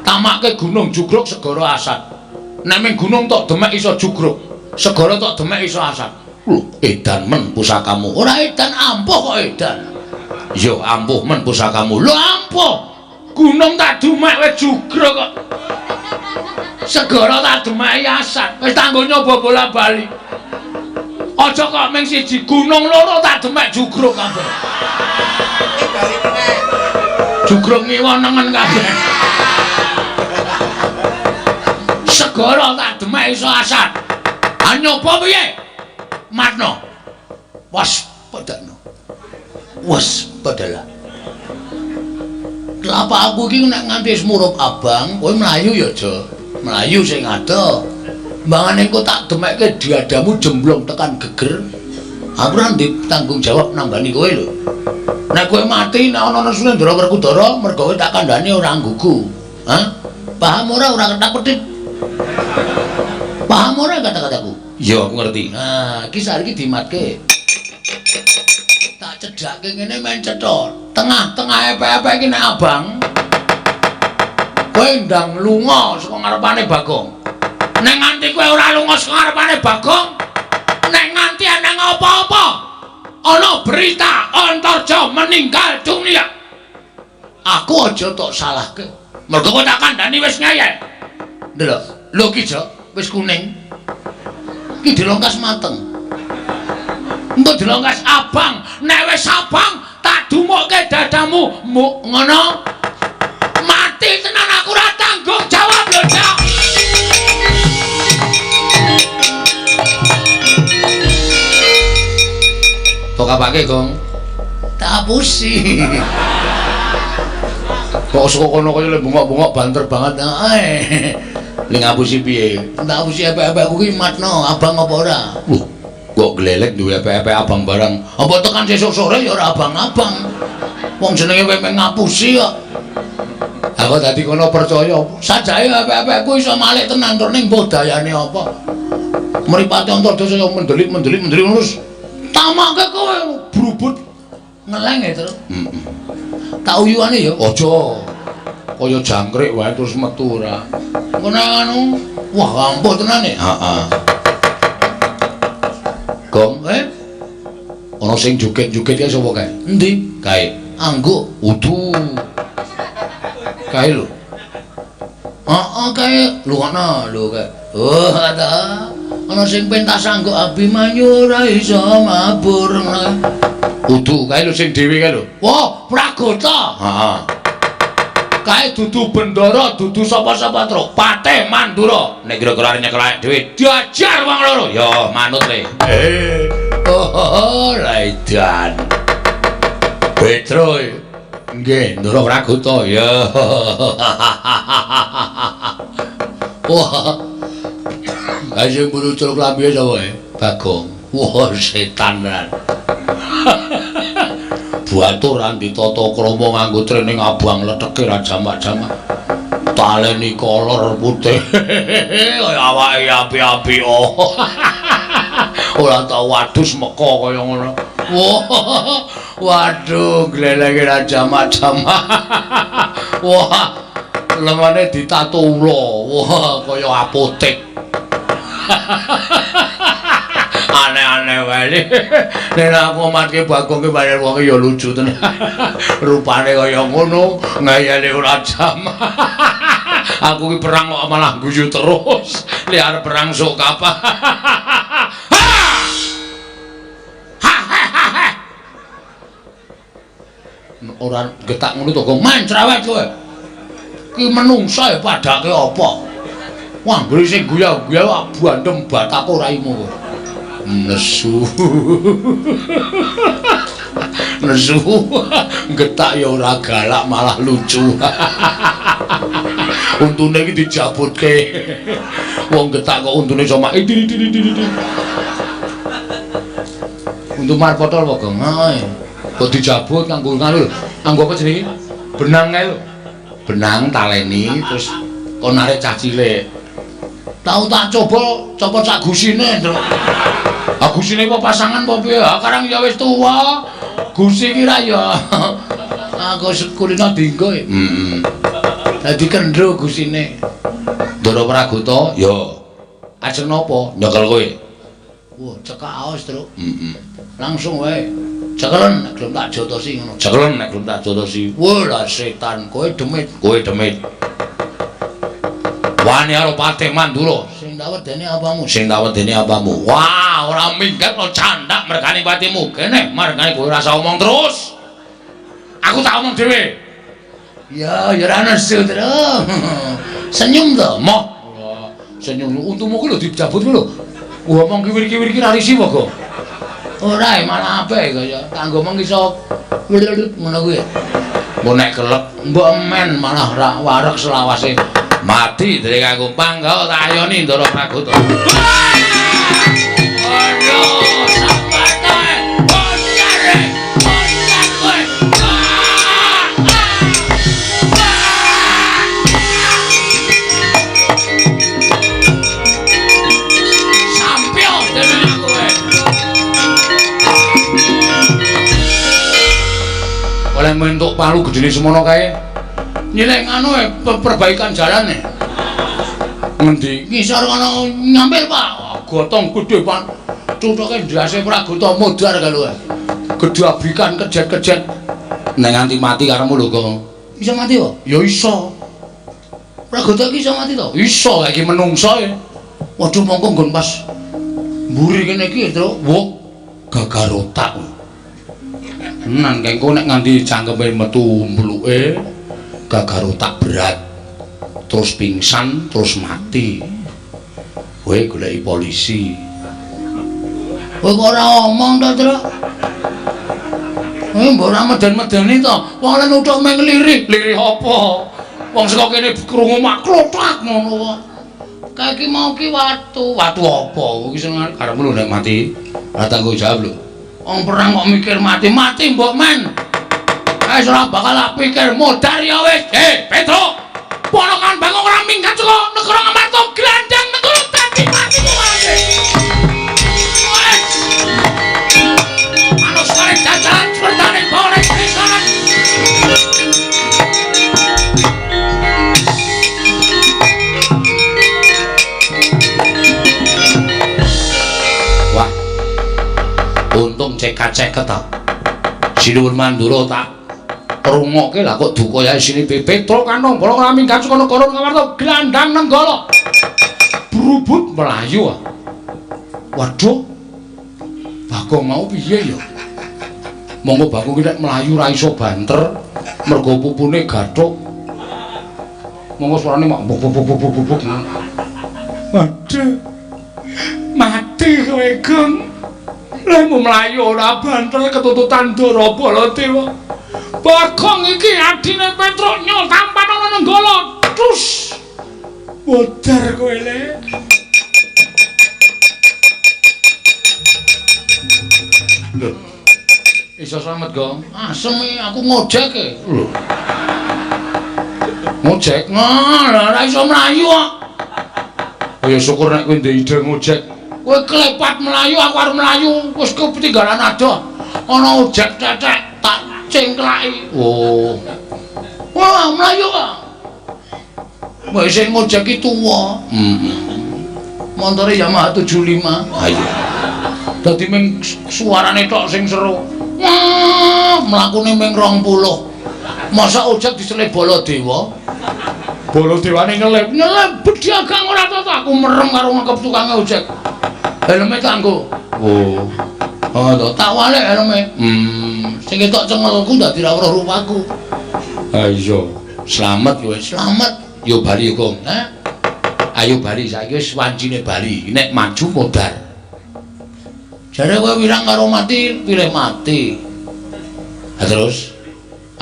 Tamake gunung jugruk segara asat. Nek ming gunung tok demek iso jugruk, segara tok demek iso asat. Lho, edan men pusakamu. Ora edan, ampuh kok edan. Yo ampuh men pusakamu. Lho ampuh. Gunung tak dumek wis jugruk kok. Segara tak dumeki asat. Wis tanggo nyoba bola-bali. Aja kok ming siji, gunung loro tak demek jugruk kabeh. Bali meneh. Jugruk ngiwa nengen kabeh. Segara tak demek iso asat. Ha nyoba piye? Matno. Waspadakno. Waspadalah. Telapak aku iki nek nganti wis murup abang, kowe mlayu ya, Jo. Mlayu sing adoh. Mbangane engko tak demekke diadamu jemblong tekan geger. Aku ora ndek tanggung jawab nambani kowe lho. Nek kowe mati nek ana nesune Ndara Werkudara, mergo kowe tak kandhani ora nggugu. Hah? Paham ora ora ketak-ketik? Paham ora kata-kataku? Iya, aku ngerti. Nah, iki saiki dimatke. Tak cedhake ngene men cetha. Tengah-tengah epek-epek iki nek abang. Kowe ndang lunga saka ngarepane Bagong. Nek nganti kowe ora lunga saka ngarepane Bagong, nek nganti ana apa-apa, ana berita Antarja meninggal dunia. Aku aja tok salahke. Mergo kowe tak kandhani wis ngeyel. Ndelok, lho ki Jo, wis kuning. Ki dilongkas mateng. Engko dilongkas abang, nek wis abang tak dumukke dadamu. Muk ngono. Mati tenan aku ora tanggung jawab lho, Cak. Tok apake, Gong? Tak apusi. Kok saka kono kaya le bengok-bengok banter banget. Heeh. Ning ngapusi piye? Tak apusi epek-epekku ki matno, abang apa ora? Wah, kok glelek duwe epek-epek abang barang. Apa tekan sesuk sore ya ora abang-abang. Wong jenenge kowe ngapusi kok. Aku dadi kono percaya. Sajake epek-epekku iso malik tenan tur ning mbuh dayane apa. Mripate Antarja saya mendelik-mendelik mendelik terus tamake kowe brubut ngeleng ya terus. Heeh. Tak uyuane ya. Aja. Kaya jangkrik wae terus metu ora. Ngono anu, wah ampuh tenan ya. Heeh. Gong, ana sing joget-joget kae sapa kae? Endi? Kae. Angguk. Udu. Kae lho. Heeh, kae lho ana lho kae. Oh, ta. Ana sing pentas angguk Abimanyu ora iso mabur ngono. Udu kae lho sing dhewe kae lho. Wah, Pragota. Heeh. Kae dudu bendara, dudu sapa-sapa truk. Patih Mandura. Nek kira-kira arep nyekel awake dhewe, diajar wong loro. Ya, manut le. Oh, Raidan. Petro. Nggih, Ndara Pragota. Ya. Wah. Kae sing mburu celuk lambiye sapa e? Bagong. Wah, setan tenan. Batur andi tata krama nganggo training abang leteke ra jamak-jamak. Taleni kolor putih. Kaya awake api-api. Oh. Ora tau adus meka kaya ngono. Wah, waduh, glelenge ra jamak-jamak. Wah, lengane ditato ula. Wah, kaya apotek. Aneh-aneh wae. Nek aku matke Bagong ki pancen wong ya lucu tenan. Rupane kaya ngono, ngeyele ora jamak. Aku ki perang kok malah guyu terus. Li arep perang sok kapan? Ora getak ngono to, Gong. Man cerewet kowe. Ki menungsa ya padake apa? Wah, anggere sing guya-guya bandem batako raimu kowe. Nesu. Nesu. Getak ya ora galak malah lucu. Untune iki dijabutke. Wong getak kok untune iso mak diri diri diri. Untu marpotol apa, Gong? Heeh. Kok dijabut nganggo nganu lho. Nganggo apa jenenge? Benang kae lho. Benang taleni terus kon narik cah cilik. Tau tak coba copot sak gusine, Nduk. Ah gusine apa pasangan apa piye? Ah karang ya wis tuwa. Gusi ki ra ya. Aku kulino dienggo ya. Heeh. Dadi kendro gusine. Ndara Pragota, ya. Ajeng napa? Nyekel kowe. Wah, cekak aos, Truk. Heeh. Langsung wae. Cekelen nek gelem tak jotosi ngono. Cekelen nek gelem tak jotosi. Wah, lah setan, kowe demit. Kowe demit. Wani karo Patih Mandura. Sing tak wedeni apamu? Sing tak wedeni apamu? Wah, ora minggat lo candak mergane patimu. Kene mergane kowe ora usah omong terus. Aku tak omong dhewe. Ya, ya ora nesu, Truk. Senyum to? Moh. Senyum untumu kuwi lho dijabut kuwi lho. Ngomong kiwir-kiwir iki ra risi apa, Gong? Ora, malah apik kaya kanggo meng iso ngono kuwi. Mbok nek kelep mbok men malah ra wareg selawase. Mati dhewe aku pangga tak ayoni Ndara Pragota. Aduh, sampeyan bocah bocah kowe. Sampyo dhewe aku kowe. Oleh mentuk palu gedene semono kae. Nyilih nganu perbaikan jalan e. Ngendi? Ngisor kono nyampil, Pak. Gotong gedhe, Pak. Cuthuke ndase Pragota modar kalu. Gedhe abikan kejet-kejet. Nek nganti mati karemu lho, Gong. Iso mati kok? Ya iso. Pragota iki iso mati to? Iso, iki menungso e. Waduh, mongko nggon pas mburi kene iki, Truk. Wah, gagar otak. Tenan kengko nek nganti cangkeme metu mbluke gagar otak berat. Terus pingsan, terus mati. Kowe goleki polisi. Kowe kok ora omong to, Truk? Mbok ora meden-medeni to. Wong lan uthuk meng lirih. Lirih apa? Wong saka kene krungu mak klothak ngono kok. Kae iki mau ki watu. Watu apa? Iki sing karepmu lho nek mati. Ora tanggung jawab lho. Wong perang kok mikir mati. Mati mbok men. Wis ora bakal tak pikir modar ya wis. Petruk. Ponokan Bagong ora minggat saka negara Ngamarta glandang negara dadi mati kuwi. Wes. Manusane jajaran swertane boleh pisanan. Wah. Untung cekat-ceket ta. Sinuwun Mandura tak rungokke lah kok duka ya sini Petruk kanong bolong ora minggat saka negara Ngamarta glandang Nenggala. Brubut mlayu. Waduh. Bagong mau piye ya? Monggo Bagong ki nek mlayu ra iso banter mergo pupune gathuk. Monggo suarane mak buk buk buk buk buk. Waduh. Mati kowe, Gong. Lemu mlayu ora banter ketututan Ndara Baladewa. Bagong iki adine Petruk nyol tampan ana Nenggala. Terus modar kowe le. Lho. Iso slamet, Gong? Asem aku ngojek e. Lho. Ngojek? Nah, ora iso mlayu kok. Ya syukur nek kowe ndek ide ngojek. Kowe klepat mlayu, aku arep mlayu, wis ketinggalan adoh. Ana ojek tetek tak cengklaki. Oh. Wah, mlayu kok. Wis sing ngojek ki tuwa. Heeh. Montore Yamaha 75. Ha iya. Dadi ming suarane tok sing seru. Wah, mlakune ming 20. Masa ojek diselip Baladewa? Baladewane ngelip. Ngelip bedagang ora toto aku merem karo ngekep tukange ojek. Helme kanggo. Oh. Oh to, tak walik helme. Sing ketok cengelku dadi ra weruh rupaku. Ha iya. Slamet kowe. Slamet. Yo bali, Gong. Hah? Ayo bali saiki wis wancine bali. Nek maju modar. Jare kowe wirang karo mati, pilih mati. Ha terus?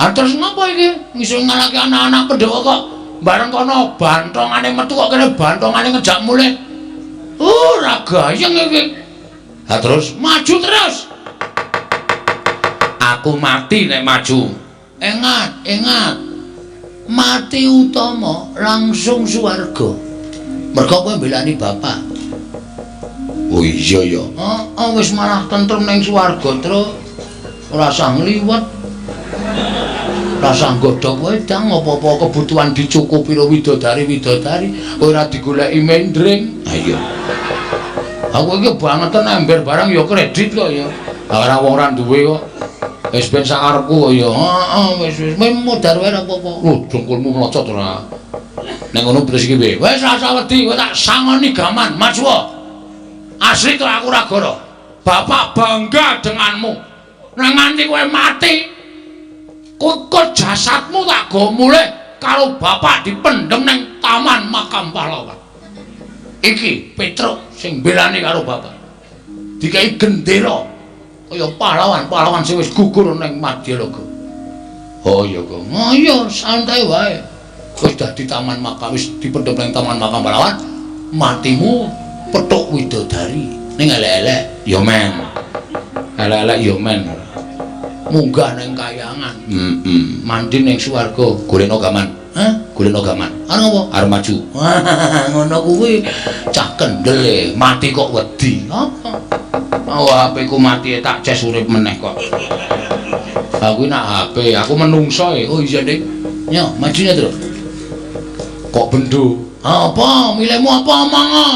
Ha terus ngopo iki? Ngiso ngalahke anak-anak Pandhawa kok bareng kono bantongane metu kok kene bantongane ngejak mulih. Ora gayeng iki. Ha terus maju terus. Aku mati nek maju. Ingat, ingat. Mati utama langsung swarga. Mergo kowe mbelani bapak. Oh iya ya. Heeh, wis malah tentrem ning swarga, Truk. Ora usah ngliwet. Ora usah nggodhog wedang, apa-apa kebutuhan dicukupi karo widodari-widodari, ora digoleki mendring. Ha iya. Aku iki bangeten ember barang ya kredit kok ya. Ora wong ora duwe kok. Wis ben sakarepku kok ya. Heeh, wis wis modar wae ora apa-apa. Lho, dengkulmu mlocot ora. Nek ngono terus iki piye? Wis rasa wedi, kowe tak sangoni gaman, maju. Asli to aku ora goro. Bapak bangga denganmu. Nek nganti kowe mati, kok jasadmu tak go mulih karo bapak dipendhem ning taman makam pahlawan. Iki Petruk sing mbelani karo bapak. Dikai gendera kaya pahlawan-pahlawan sing wis gugur ning Madyaloga. Oh iya kok. Oh iya, santai wae. Wis dadi taman makam, wis dipendhem ning taman makam pahlawan, matimu petuk widodari. Ning elek-elek ya men. Elek-elek ya men. Munggah ning kayangan. Heeh. Mandi ning swarga, golekno gaman. Hah? Golekno gaman. Arep apa? Arep maju. Ngono kuwi cah kendel e, mati kok wedi. Apa? Oh, HP ku mati tak ces urip meneh kok. Aku nak HP, aku menungso e. Oh iya, Dik. Yo, majune, Tru. Kok bendo? Apa? Milihmu apa omong?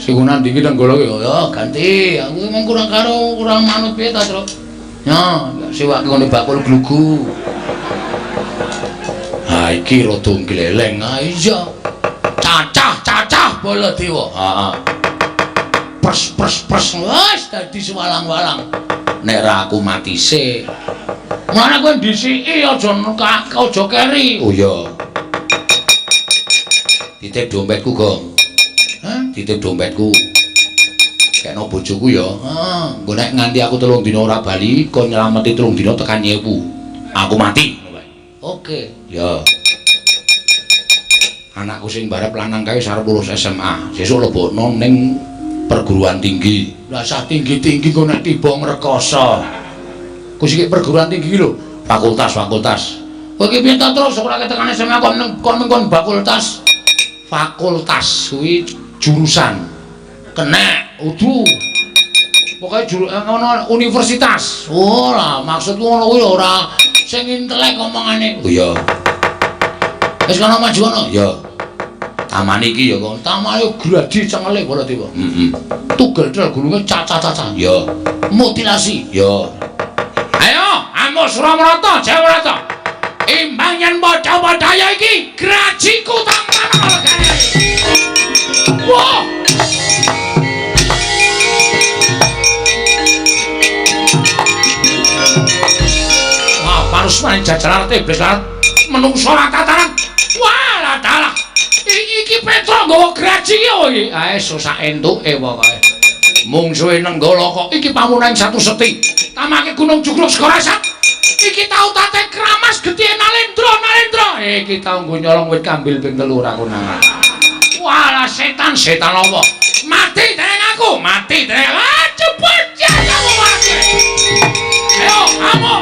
Sing nang ndi iki Nenggala ya? Ya ganti. Aku emang kurang karo kurang manut piye ta, Tru? Ya, sewake ngene bakul glugu. Ha iki rada gleleng. Ha iya. Cacah-cacah Baladewa. Heeh. Pres pres pres wis dadi sewalang-walang. Nek ra aku mati sik. Mulane kowe ndhisiki aja aja keri. Oh iya. Titip dompetku, Gong. Hah? Titip dompetku. Kekno bojoku ya. Heeh, engko nek nganti aku 3 dina ora bali, kon nylameti 3 dina tekan nyewu. Aku mati. Oke. Ya. Anakku sing barep lanang kae wis arep lulus SMA. Sesuk lebokno ning perguruan tinggi. Lah sah tinggi-tinggi kok nek tiba ngrekoso. Ku sik perguruan tinggi lho, fakultas-fakultas. Kowe iki piye ta terus ora tekan SMA kon kon kon fakultas. Fakultas kuwi jurusan. Kenek udu. Pokoke ngono universitas. Ora, maksudku ngono kuwi ora sing intelek omongane. Oh iya. Wis kono maju kono. Ya. Taman iki ya kok. Tamane gradi cengele Baladewa. Heeh. Tugel tel gulunge cacah-cacah. Ya. Mutilasi. Ya. Ayo, amuk Suramarata, Jawarata. Imbang yen padha-padha ya iki grajiku taman kae. Wah. Wah, parusman jajaran iblis larat menungso ora tataran. Wah, dalah. Iki Petruk nggawa graji iki apa iki? Ae sak entuke pokoke. Mungsuhe Nenggala kok iki pamunan satu seti. Tamake Gunung Jugruk Segara Sat. Iki tau tate kramas getih Nalendra, Nalendra. Iki tau nggo nyolong wit kambil ping 3 ora konangan. Walah setan, setan apa? Mati dereng aku, mati dereng. Ah, cepet ya kamu mati. Ayo, kamu.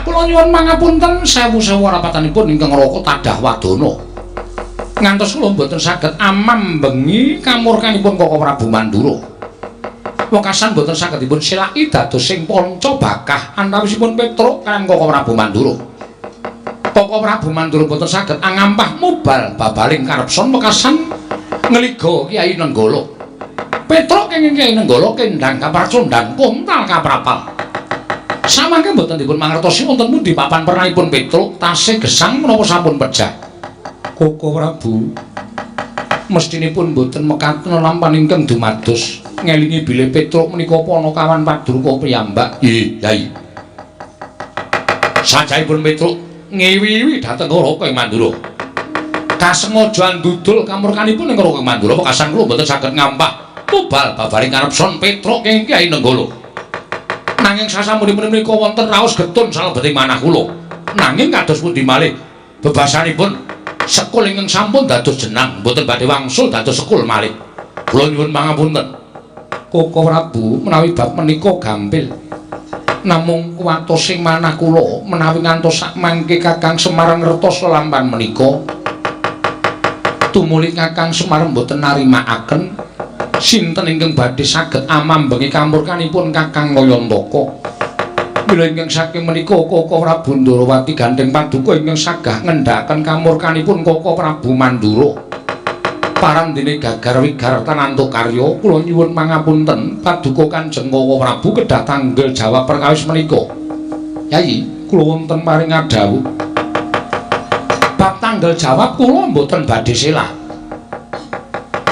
Kula nyuwun mangapunten sewu-sewu rapatanipun ingkang raka tadah wadana. Ngantos kula mboten saged amambengi kamurkanipun Koko Prabu Mandura. Wekasan mboten saged dipun selaki dados sing panca bakah antawisipun Petruk kaliyan Koko Prabu Mandura. Koko Prabu Mandura mboten saged angampah mubal babaling karepson wekasan ngliga Kyai Nenggala. Petruk kenging Kyai Nenggala kendhang kapracondhang kontal kaprapal. Samangke mboten dipun mangertosi wonten pundi papan pernahipun Petruk tasih gesang menapa sampun pejah. Koko Prabu mestinipun mboten mekaten lampan ingkang dumados ngelingi bilih Petruk menika panakawan padruka piyambak. Nggih, Yai. Sajahipun Petruk ngiwi-iwi dhateng Raka ing Mandura. Kasengaja ndudul kamurkanipun ing Raka ing Mandura wekasan kula mboten saged ngampah mubal babaring karepson Petruk ing Kyai Nenggala. Nanging sasampunipun menika wonten raos getun salebeting manah kula. Nanging kados pundi malih bebasanipun sekul ingkang sampun dados jenang mboten badhe wangsul dados sekul malih. Kula nyuwun pangapunten. Koko Prabu menawi bab menika gampil. Namung kuwatos sing manah kula menawi ngantos sakmangke Kakang Semar ngertos lelampan menika. Tumuli Kakang Semar mboten narimakaken sinten ingkang badhe saged amambengi kamurkanipun Kakang Ngayantaka. Mila ingkang saking menika Koko Prabu Ndorowati gandheng paduka ingkang sagah ngendhakaken kamurkanipun Koko Prabu Mandura. Parandene gagar wigartan antuk karya kula nyuwun pangapunten paduka Kanjeng Koko Prabu kedah tanggel jawab perkawis menika. Yayi, kula wonten paring adhawuh. Bab tanggel jawab kula mboten badhe selah.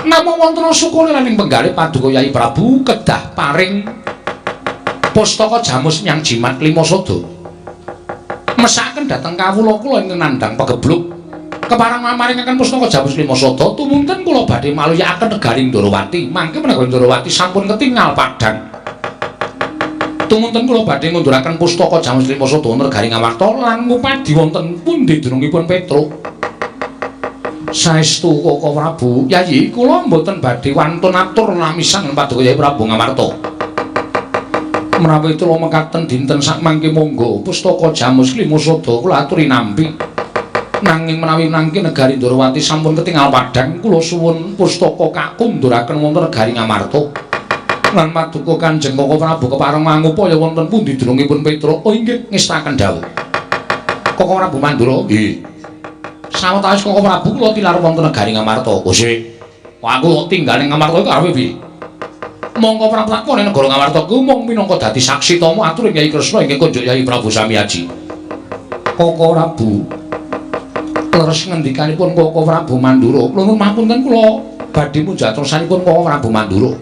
Namung wonten sukune lan ing penggalih paduka Yayi Prabu kedah paring pustaka jamus nyang jimat lima sada. Mesakaken dhateng kawula kula ingkang nandhang pegebluk. Kepareng mamaringaken pustaka jamus lima sada tumunten kula badhe maluyakaken negari Ndorowati. Mangke menawi Ndorowati sampun ketingal padhang. Tumunten kula badhe ngunduraken pustaka jamus lima sada wonten negari Ngamarta lan ngupadi wonten pundi dunungipun Petruk. Saestu Koko Prabu, Yayi kula mboten badhe wantun atur lamisan paduka Yayi Prabu Ngamarta. Menawi kula mekaten dinten sakmangke monggo pustaka jamus lima sada kula aturi nampi. Nanging menawi nangke negari Ndorowati sampun ketingal padhang kula suwun pustaka kakunduraken wonten negari Ngamarta. Lan paduka Kanjeng Koko Prabu kepareng mangupaya wonten pundi dunungipun Petruk. Oh inggih ngestaken dawuh. Koko Prabu Mandura nggih. Sawetawis Koko Prabu kula tilar wonten negari Ngamarta. Gusti, aku tinggal ning Ngamarta iku arepe piye? Mongko praptakon ning negara Ngamarta ku mung minangka dadi saksi tama aturing Kyai Kresna ingkang kunjuk Kyai Prabu Samiaji. Koko Prabu leres ngendikanipun Koko Prabu Mandura. Kula nuwun mapunten kula badhe munjat tersanipun Koko Prabu Mandura.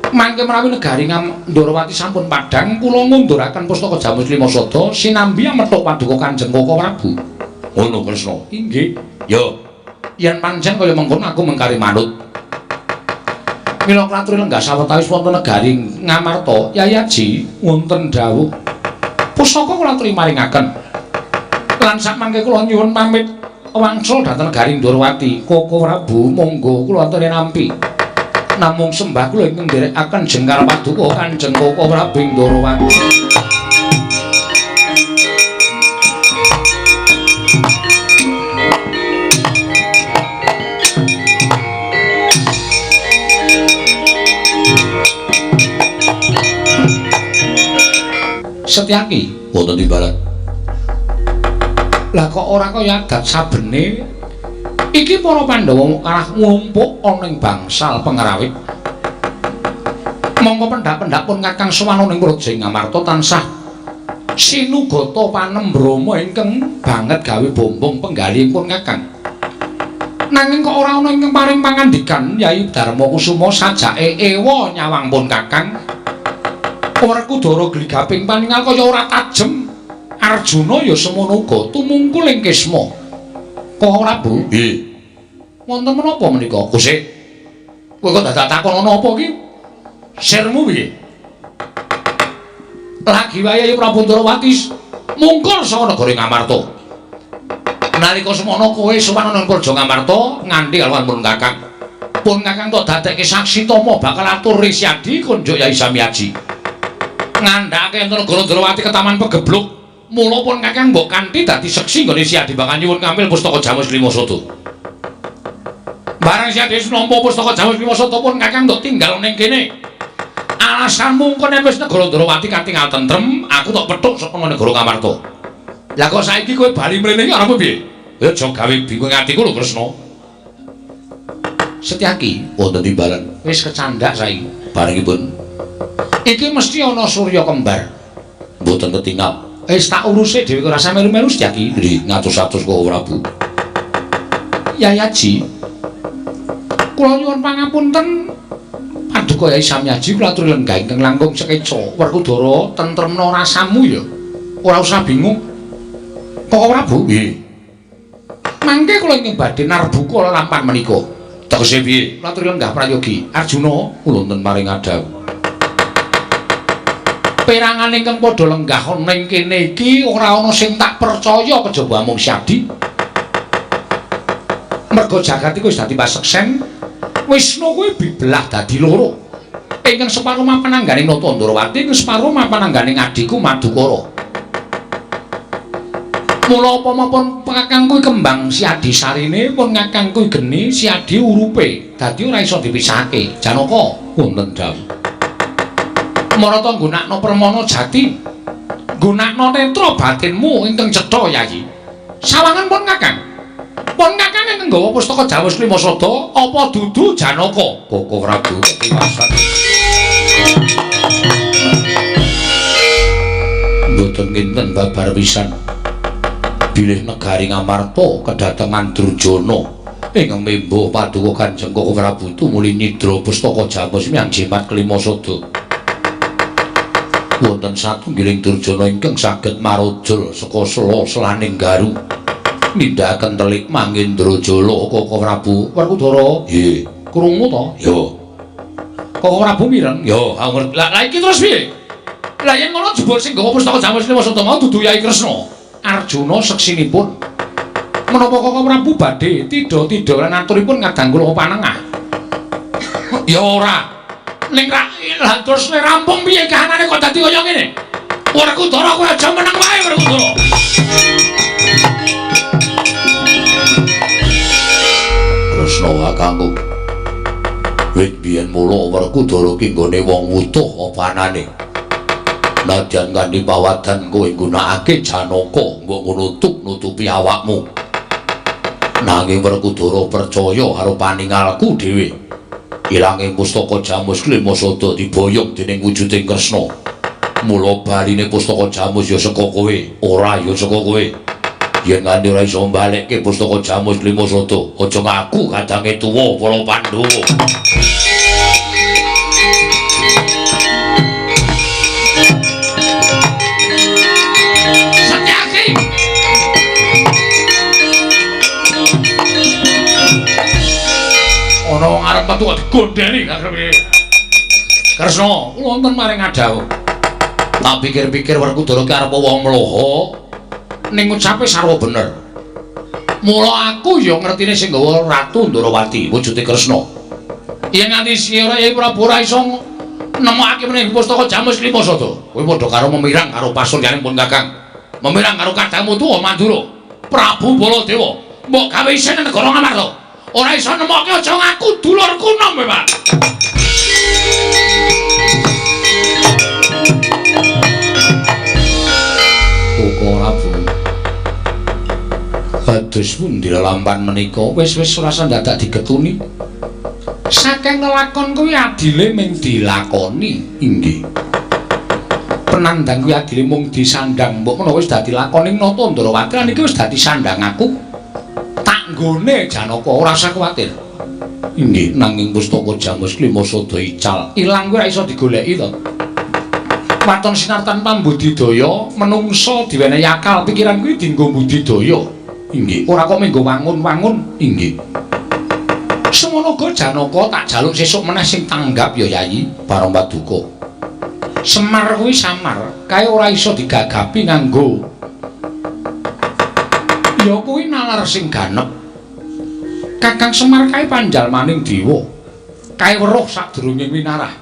Mangke menawi negari Ndorowati sampun padhang kula ngunduraken pustaka jamus lima sada sinambi amethuk paduka Kanjeng Koko Prabu. Ngono Kresna. Inggih. Ya, yen pancen kaya mengkono aku mengkari manut. Mila kula lenggah sawetawis wonten negari Ngamarta, Yai Aji wonten dawuh. Pusaka kula aturi maringaken. Lan sakmangke kula nyuwun pamit wangsul dhateng negari Ndorowati. Koko Prabu monggo kula aturi nampi. Namung sembah kula ingkang nderekaken jengkar paduka Kanjeng Koko Prabu Ndorowati. Setyaki wonten timbalan. Lah kok ora kaya adat sabene iki para Pandhawa karah nglumpuk ana ing bangsal pengrawit. Mongko pendhak-pendhak pun Kakang sowan ing Praja Ngamarta tansah sinugata panembrama ingkang banget gawe bombong penggalihipun Kakang. Nanging kok ora ana ingkang paring pangandikan Yai Darma Kusuma sajake ewa nyawang pun Kakang. Werkudara gligaping paningal kaya ora tajem. Arjuna ya semono uga tumungkul ing Kisma. Kok Prabu? Nggih. Wonten menapa menika? Gusti. Kowe kok dadak takon ana apa iki? Sirmu piye? Lagi wayahe Prabu Ndorowati mungkur saka negara Ngamarta. Nalika semono kowe sowan ana Praja Ngamarta nganti kalwan pun Kakang. Pun Kakang tok dadekke saksi tama bakal atur Risyadi kunjuk Yai Samiaji. Ngandhake enten negara Ndorowati ke Taman Pegebluk. Mula pun Kakang mbok kanthi dadi seksi nggone Siadi bakal nyuwun ngambil pustaka Jamus Lima Sada. Barang Siadi wis nampa pustaka Jamus Lima Sada pun Kakang mbok tinggal ning kene. Alasanmu engko nek wis negara Ndorowati katingal tentrem, aku tok pethuk saka negara Ngamarta. Lah kok saiki kowe bali mrene iki arep piye? Ya aja gawe bingung atiku lho Kresna. Setyaki wonten timbalan. Wis kecandak saiki. Barengipun iki mesti ana surya kembar. Mboten ketingal. Wis tak uruse dhewe ora usah melu-melu Setyaki. Nggih, ngatus-atus kok Prabu. Yai Aji. Kula nyuwun pangapunten paduka Yai Samyaji kula aturi lenggah ingkang langkung sekeca. Werkudara tentremna rasamu ya. Ora usah bingung. Kok Prabu? Nggih. Mangke kula ingkang badhe narbuka lelampahan menika. Tegese piye? Kula aturi lenggah prayogi. Arjuna kula wonten paring adhawuh. Perangan ingkang padha lenggah ana ing kene iki ora ana sing tak percaya kejaba amung Syadi. Merga jagat iku wis dadi paseksen, Wisnu kuwi dibelah dadi loro. Ingkang separo mapan angganing Nata Ndorowati, ingkang separo mapan angganing adhiku Madukara. Mula apa mapun Kakang kuwi kembang Siadi sarine, pun Kakang kuwi geni Siadi urupe, dadi ora iso dipisahake. Janaka wonten dawuh. Marata nggunakno permana jati. Gunakno netra batinmu ingkang cetha, Yayi. Sawangan pun Kakang. Pun Kakang ingkang nggawa pustaka Jamus Klima Sada apa dudu Janaka? Koko Prabu ketiwasan. Mboten kinten babar pisan. Bilih negari Ngamarta kedatengan Durjana ing membo paduka Kanjeng Koko Prabu tumuli nyidra pustaka Jamus miyang jimat Klima Sada. Wonten satunggiling Durjana ingkang saged marujul saka sela-selaning garu nindakaken telik Mangendrajala. Koko Prabu Werkudara, nggih, krungu to? Ya. Koko Prabu mireng? Ya, aku ngerti. Lah iki terus piye? Lah yen ngono jebul sing nggawa pustaka Jamus Klima Sada mau dudu Yai Kresna. Arjuna seksinipun. Menapa Koko Prabu badhe tidha-tidha lan aturipun ngadang kula panengah? Ya ora. Ning ra lah terus nek rampung piye kahanane kok dadi kaya ngene? Werkudara kowe aja meneng wae Werkudara. Kresna kakangku. Wit biyen mula Werkudara ki nggone wong wutuh apa anane. Nadyan kanthi pawadan kowe nggunakake Janaka mbok ngono nutupi awakmu. Nanging Werkudara percaya karo paningalku dhewe. Ilange pustaka Jamus Klima Sada diboyong dening wujuding Kresna. Mula baline pustaka Jamus ya saka kowe, ora ya saka kowe. Yen nganti ora iso mbalekke pustaka Jamus Klima Sada, aja ngaku kadange tuwa para Pandhawa. Setyaki. Ana wong arep metu kok digondheli karepe. Kresna, kula wonten maring ngadhawuh. Tak pikir-pikir Werkudara ki arep wong mloha ning ucape sarwa bener. Mula aku ya ngertine sing nggawa Ratu Ndorowati wujude Kresna. Yen nganti ora Yai Prabu ora iso nemokake meneh pustaka Jamus Klima Sada. Kowe padha karo memirang karo pasuryaning pun Kakang. Memirang karo kadangmu tuwa Mandura. Prabu Baladewa, mbok gawe isin negara Ngamarta. Ora iso nemokke aja ngaku dulurku nom kowe, Pak. Koko Prabu. Kados pundi lelampan menika wis-wis ora dadak digetuni. Saking lelakon kuwi adile mung dilakoni. Inggih. Penandang kuwi adile mung disandang. Mbok menawa wis dadi lakoning Nata Ndorowati lan iki wis dadi sandang aku. Tak nggone Janaka ora usah kuwatir. Inggih, nanging pustaka Jamus Klima Sada ical. Ilang kuwi ora iso digoleki to. Waton sinartan pambudidaya menungsa diwenehi akal pikiran kuwi dienggo budidaya. Inggih. Ora kok menggo wangun-wangun. Inggih. Semono uga Janaka tak jaluk sesuk meneh sing tanggap ya Yayi Barang paduka. Semar kuwi samar, kae ora iso digagapi nganggo. Ya kuwi nalar sing ganep. Kakang Semar kae panjalmaning dewa. Kae weruh sadurunge winarah.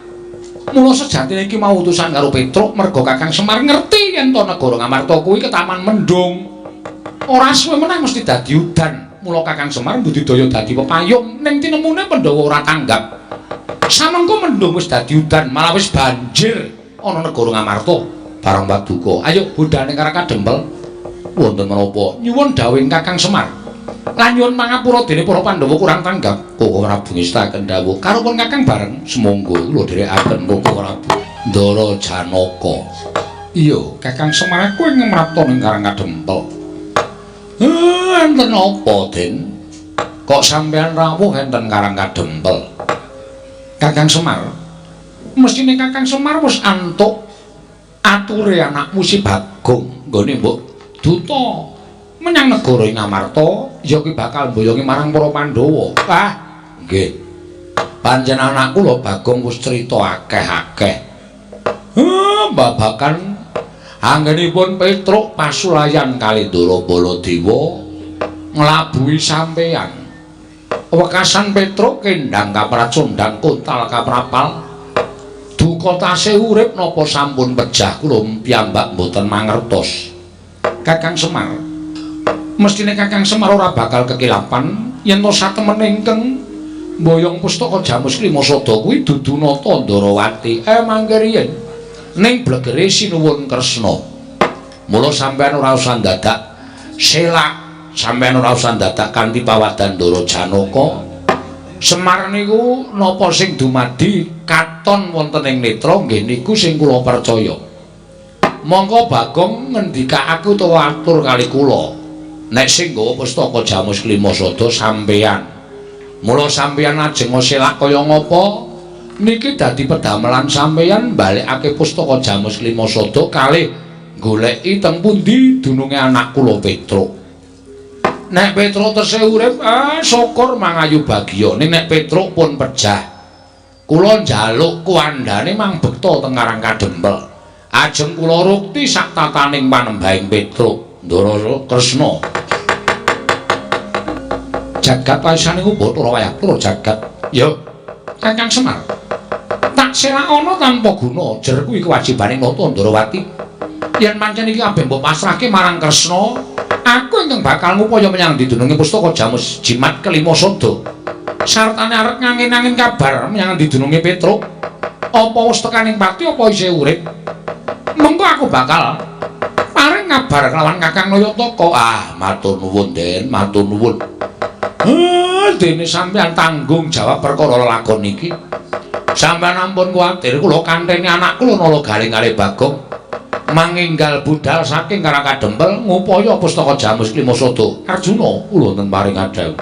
Mula sejatine iki mau utusan karo Petruk merga Kakang Semar ngerti yen to negara Ngamarta kuwi ketaman mendung. Ora suwe meneh mesti dadi udan. Mula Kakang Semar budidaya dadi pepayung ning tinemune Pandhawa ora tanggap. Samengko mendung wis dadi udan, malah wis banjir ana negara Ngamarta. Barang paduka, ayo budhane Karang Kadempel. Wonten menapa? Nyuwun dawuhing Kakang Semar. Lan nyuwun pangapura dene para Pandhawa kurang tanggap. Koko Prabu ngestaken dawuh karo pun Kakang bareng. Sumangga kula dherekaken Koko Prabu. Ndara Janaka. Iya, Kakang Semar aku ing ngemrapta ning Karang Kadempel. Enten apa, Den? Kok sampeyan rawuh enten Karang Kadempel? Kakang Semar, mestine Kakang Semar wis antuk ature anakmu si Bagong nggone mbok duta menyang negara Ngamarta, ya kuwi bakal mboyongi marang para Pandhawa. Ah, nggih. Pancen anakku lho Bagong wis crita akeh-akeh. Babakan anggenipun Petruk pasulayan kali Ndara Baladewa nglabuhi sampeyan. Wekasan Petruk kendang kapracundang kontal kaprapal. Duka tasih urip napa sampun pejah kula piyambak mboten mangertos. Kakang Semar, mestine Kakang Semar ora bakal kekilapan yen to satemene ingkang mboyong pustaka Jamus Klima Sada kuwi dudu Nata Ndarawati. Mangke riyen ning blegere sinuwun Kresna. Mula sampeyan ora usah dadak selak, sampeyan ora usah dadak kanthi pawadan Ndara Janaka. Semar niku napa sing dumadi katon wonten ing netra nggih niku sing kula percaya. Mongko Bagong ngendikake utawa atur kali kula, nek sing nggawa pustaka Jamus Klima Sada sampeyan. Mula sampeyan ajeng selak kaya ngapa niki dadi pedamelan sampeyan balekake pustaka Jamus Klima Sada kalih goleki teng pundi dununge anak kula Petruk. Nek Petruk tesih urip, syukur mangayu bagya. Ning nek Petruk pun pejah, kula njaluk kuwandane mang bekta teng Karang Kadempel. Ajeng kula rukti sak tataning panembahing Petruk. Ndara Kresna. Jagat waisane ku Bathara Wayah jagat. Ya, Kakang Semar. Tak selakana tanpa guna, jer kuwi kewajibane nata Ndarawati. Yen pancen iki kabeh mbok pasrahke marang Kresna, aku ingkang bakal ngupaya menyang didununge pustaka Jamus Jimat Kelima Sada. Sartane arep ngangin-angin kabar menyang didununge Petruk. Apa wis tekaning pati apa isih urip? Mengko aku bakal paring kabar kelawan Kakang Nayataka. Ah, matur nuwun, Den, matur nuwun. Dene sampeyan tanggung jawab perkara lelakon iki. Sampeyan ampun kuwatir, kula kanteni anak kula Nala Galing kalih Bagong manginggal budal saking Karang Kadempel ngupaya pustaka Jamus Klima Sada. Arjuna kula wonten paring adhawuh.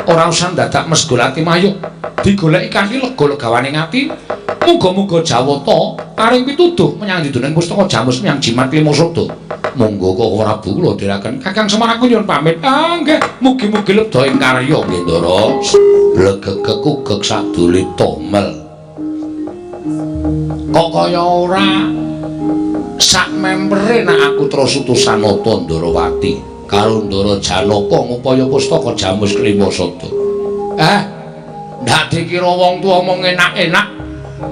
Ora usah dadak mesgul ati mayuh, digoleki kanthi lega legawaning ati. Muga-muga Jawata paring pituduh menyang diduning pustaka Jamus menyang Jimat Klima Sada. Monggo Koko Prabu kula dherekaken. Kakang Semar aku nyuwun pamit. Ah nggih, mugi-mugi lebda ing karya nggih Ndara. Blegegek ugeg sadule tomel. Kok kaya ora sak mempere nek aku terus utusan nata Ndarawati karo Ndara Janaka ngupaya pustaka Jamus Klima Sada. Ndak dikira wong tuwa mung enak-enak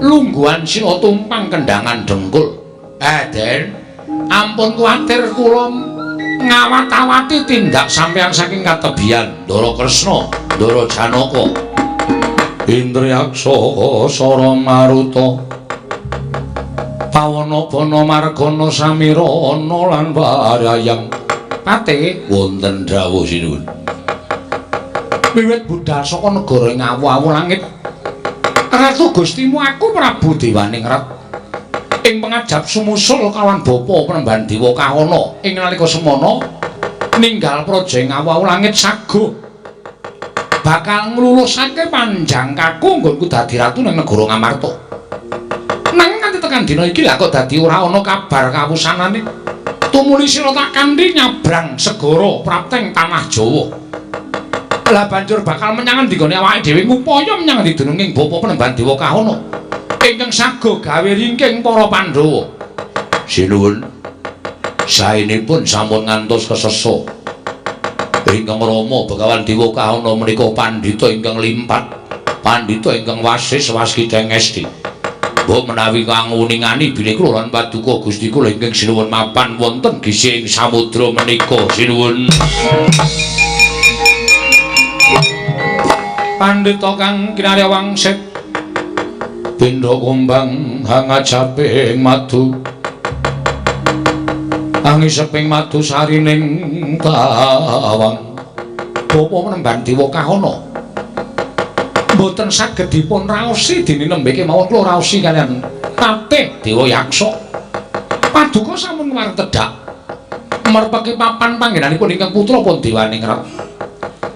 lungguhan sila tumpang kendangan dengkul. Den, ampun kuwatir kula ngawat-awati tindak sampeyan saking katebian Ndara Kresna, Ndara Janaka. Indriyaksa Sara Maruta Pawana bana margana samirana lan warayang. Pate wonten dawuh sinuwun. Wiwit budal saka negara ing awu-awu langit, Ratu Gustimu aku Prabu Dewaningrat ing pangajap sumusul kawan bapa Penemban Dewa Kahana ing nalika semana ninggal praja ing awu-awu langit saguh bakal nglulusake panjangkaku nggonku dadi ratu ning negara Ngamarta. Nanging nganti tekan dina iki lha kok dadi ora ana kabar kawusanane. Tumuli sira tak kanthi nyabrang segara prapteng tanah Jawa. Lah banjur bakal menyang endi nggone awake dhewe ngupaya menyang endi dununging bapa Penemban Dewa Kahana ingkang saguh gawe ringking para Pandhawa. Sinuwun, saenipun sampun ngantos kesesa. Ingkang Rama Begawan Dewa Kahana menika pandhita ingkang limpat, pandhita ingkang wasis waskita ngesti. Mbok menawi kang nguningani bilih kula lan paduka Gusti kula ingkang sinuwun mapan wonten gisih ing samudra menika sinuwun. Pandhita kang kinarya wangsit pindha kumbang hangajaping madu angiseping madu sarining tawang. Bapa Penemban Dewa Kahana mboten saged dipun raosi dene nembe kemawon kula raosi kaliyan Patih Dewa Yaksa. Paduka sampun wareng tedhak merpeki papan panggenanipun ingkang putra pun Dewaningrat.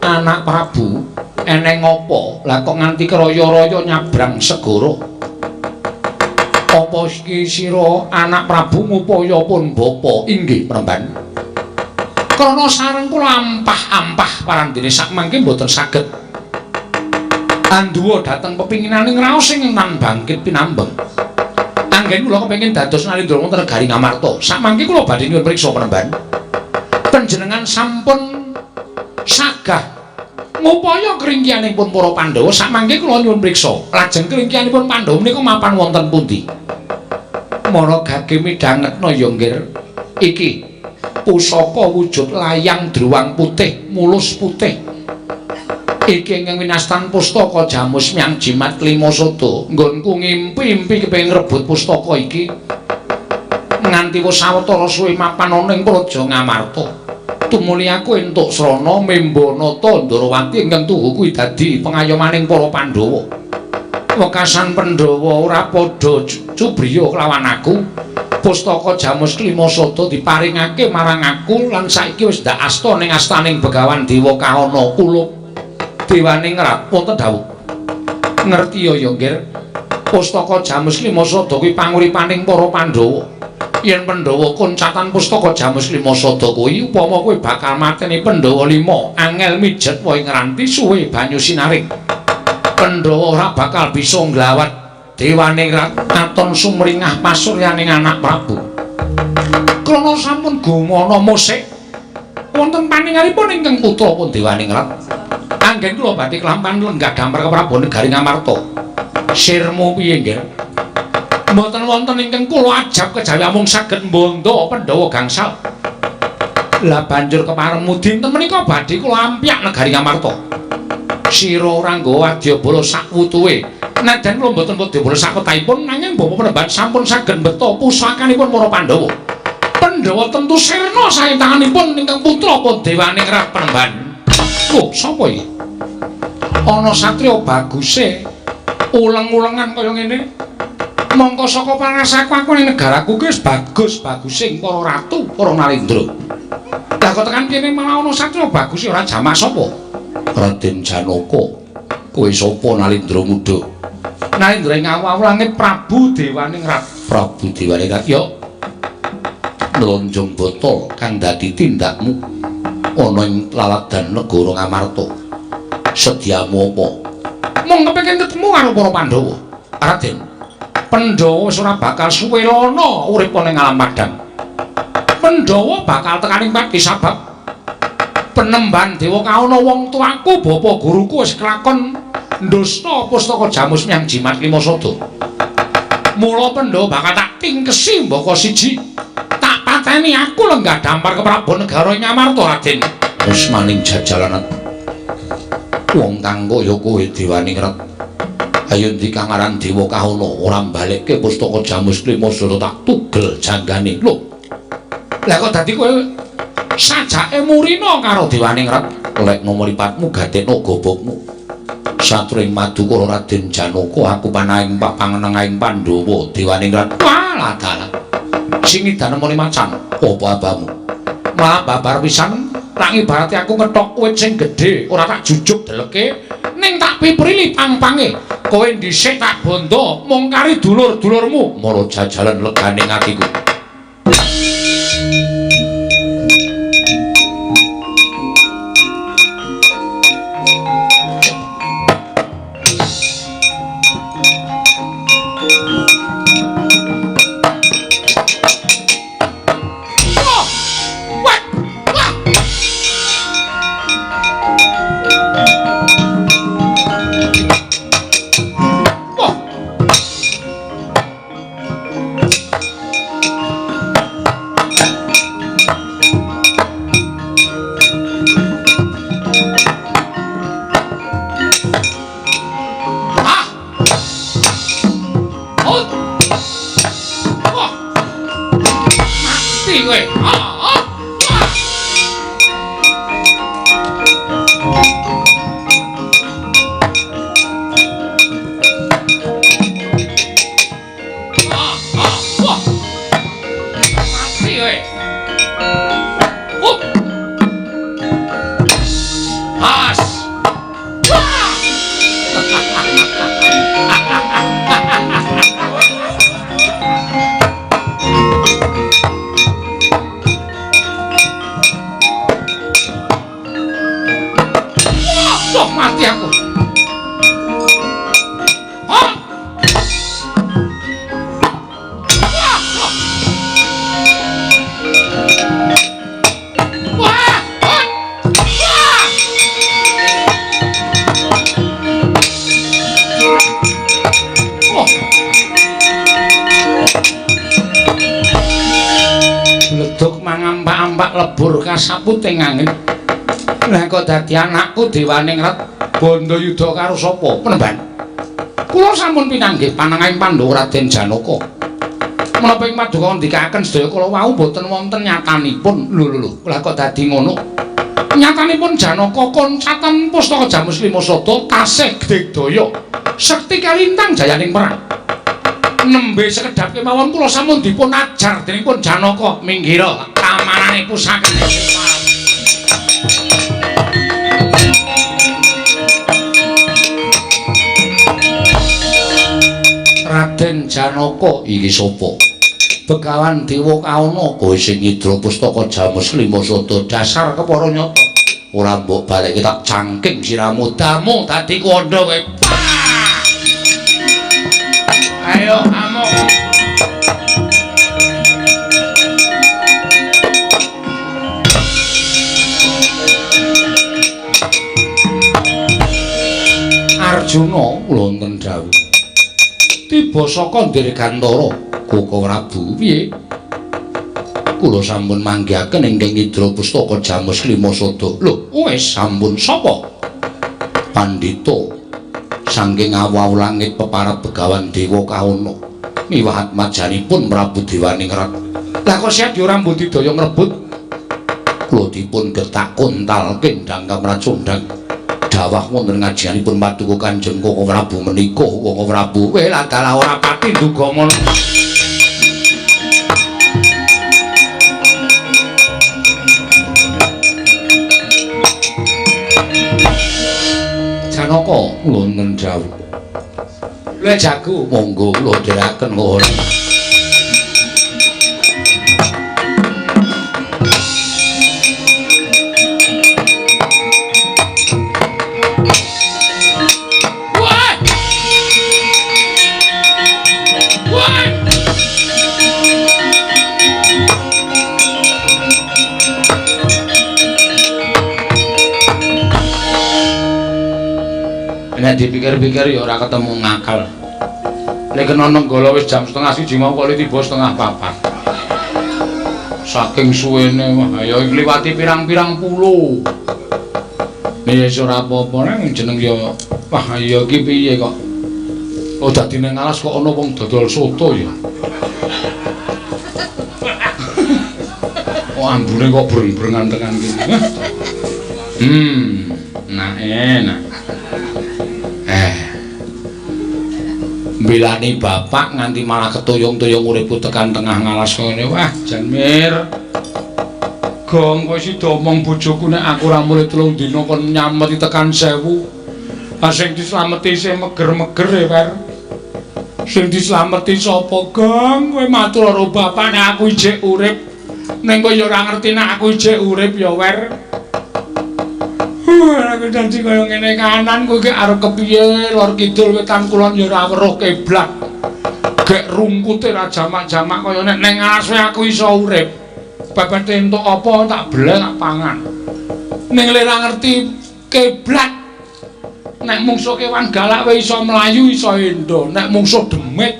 Anak Prabu eneng apa lah kok nganti kraya-raya nyabrang segara? Apa iki sira anak Prabu ngupaya pun bapa? Inggih Penemban. Krana sareng kula ampah-ampah parandene sakmangke mboten saged anduwa dhateng pepinginaning raos ing tan bangkit pinambeng. Anggen kula kepengin dados narendra wonten negari Ngamarta. Sakmangke kula badhe nyuwun priksa Penemban. Panjenengan sampun sagah ngupaya kringkianipun para Pandhawa. Sakmangke kula nyuwun priksa, lajeng kringkianipun Pandhawa menika mapan wonten pundi? Mara gage midhangetna ya nggir, iki pusaka wujud layang druwang putih, mulus putih. Iki ingkang winastan pustaka Jamus Myang Jimat Klima Sada. Nggonku ngimpi-impi kepengin ngrebut pustaka iki. Nganti wis sawetara suwe mapan ana ing Praja Ngamarta. Tumuli aku entuk srana memba nata Ndarawati ingkang tuhu kuwi dadi pengayomaning para Pandhawa. Wekasan Pandhawa ora padha cubriya kelawan aku. Pustaka Jamus Klima Sada diparingake marang aku lan saiki wis ndak asta ning astaning Begawan Dewa Kahana kulup Dewaningrat wonten dawuh. Ngerti ya ya Nggir. Pustaka Jamus Klima Sada kuwi panguripaning para Pandhawa. Yen Pandhawa koncatan pustaka Jamus Klima Sada kuwi upama kowe bakal mateni Pandhawa 5 angel mijet wae ngranti suwe banyu sinaring. Pandhawa ora bakal bisa nglawat Dewaningrat katon sumringah pasuryaning anak Prabu. Krana sampun gumana musik wonten paningalipun ingkang putra pun Dewaningrat. Anggen kula badhe kelampahan lenggah dampar ke Prabu negari Ngamarta. Sirmu piye nggih? Mboten wonten ingkang kula ajab kejawi amung saged mbandha Pandhawa gangsal. Lah banjur keparemu dinten menika badhe kula ampyak negari Ngamarta. Sira ora nggawa wadyabala sakwutuhe. Najan kula mboten wadyabala sakwetahipun nanging Bapak Penemban sampun saged mbeta pusakanipun para Pandhawa. Pandhawa tentu sirna saking tanganipun ingkang putra pun Dewaningrat Penemban. Oh, sapa iki? Ana satriya baguse uleng-ulengan kaya ngene. Mongko saka pangasaku aku ning negaraku ki wis bagus-bagusing para ratu, para narendra. Lah kok tekan kene malah ana satriya bagus ora jamak sapa? Raden Janaka. Kowe sapa Nalindra muda? Nalindra ing awu-awu langit Prabu Dewaningrat. Prabu Dewaningrat ya nlonjong botol kang dadi tindakmu ana ing laladan negara Ngamarta. Sedyamu apa? Mung kepengin ketemu karo para Pandhawa. Raden, Pandhawa wis ora bakal suwe lana urip ana ing alam padang. Pandhawa bakal tekaning pati sabab Penemban Dewa Kahana wong tuaku bapa guruku wis kelakon ndusna pustaka Jamus menyang Jimat Klima Sada. Mula Pandhawa bakal tak tingkesi mbaka siji. Tak pateni aku lenggah dampar ke Prabu negara ing Ngamarta Raden. Wis maning jajalanan wong kang kaya kowe Dewaningrat. Ayo ndi kang aran Dewa Kahana ora mbalekke pustaka Jamus Klima Sada tak tugel janggane. Lho. Lah kok dadi kowe sajake murina karo Dewaningrat? Lekno mripatmu gatekno gobokmu. Satring madukara Raden Janaka aku panahing papangenengahing Pandhawa Dewaningrat. Walah dalah. Sing idanemone macan apa abamu? Malah babar pisan tak ibarate aku ngethok wit sing gedhe ora tak jujuk deleke ning tak piprili pang-pange. Kowe dhisik tak bondo mung kari dulur-dulurmu mara jajalan legane atiku. Lebur kasaput ing angin. Lah kok dadi anakku Dewaningrat bondo yuda karo sapa? Penemban. Kula sampun pinanggih panengahing Pandhawa Raden Janaka. Menapa ing paduka ngendikaken sedaya kala wau boten wonten nyatanipun. Lho lho lho, lah kok dadi ngono? Nyatanipun Janaka koncatan pustaka Jamus Lima Sada tasih digdaya. Sekti kalintang jayaning perang. Nembe sekedhap kemawon kula sampun dipun ajar dening pun Janaka minggiro tamanane pusakane. Raden Janaka iki sapa? Begawan Dewa Kaona kowe sing ngidra pustaka Jamus Lima Sada dasar kepara nyata. Ora mbok balekke tak cangking siramu damu dadi kandha kowe. Ayo amuk. Arjuna wonten dawuh. Tiba saka Dirgantara Koko Prabu piye? Kula sampun manggihaken ingkang ngidra pustaka Jamus Lima Sada. Lho, wis sampun sapa? Pandhita saking awu-awu langit peparab Begawan Dewa Kaona miwah atmajanipun Prabu Dewaningrat. Lah kok siap ora mbudidaya ngrebut? Kula dipun getak kontal kendang kamracundang. Dawah wonten ngajianipun paduka Kanjeng Koko Prabu menika Koko Prabu. Weh ladalah ora pati nduga ngono. Janaka wonten dawuh. Lha jago monggo kula dherekaken nuwun. Nek dipikir-pikir ya ora ketemu ngakal. Nek kena nenggala wis jam 12:30 mau kok tiba 3:30. Saking suwene wah ya ngliwati pirang-pirang pulo. Nek ya ora apa-apa nang jeneng ya wah ya iki piye kok. Oh dadi nang alas kok ana wong dodol soto ya. Oh ambune kok breng-brengan tekan kene. Nah enak. Mbelani bapak nganti malah ketuyung-tuyung uripku tekan tengah ngalas ngene. Wah, jan mir. Gong kowe sida omong bojoku nek aku ora mulih 3 dina kon nyameti tekan 1000. Lah sing dislameti sing meger-meger e, Wer. Sing dislameti sapa, Gong? Kowe matur karo bapak nek aku ijik urip. Ning kowe ya ora ngerti nek aku ijik urip ya, Wer. Aku janji kaya ngene kanan kowe iki arep kepiye lor kidul wetan kulon ya ora weruh kiblat. Gek rungkute ra jamak-jamak kaya nek ning alas aku iso urip. Pepet entuk apa tak bleh tak pangan. Ning le ra ngerti kiblat. Nek mungsuh kewan galak wae iso mlayu iso endo, nek mungsuh demit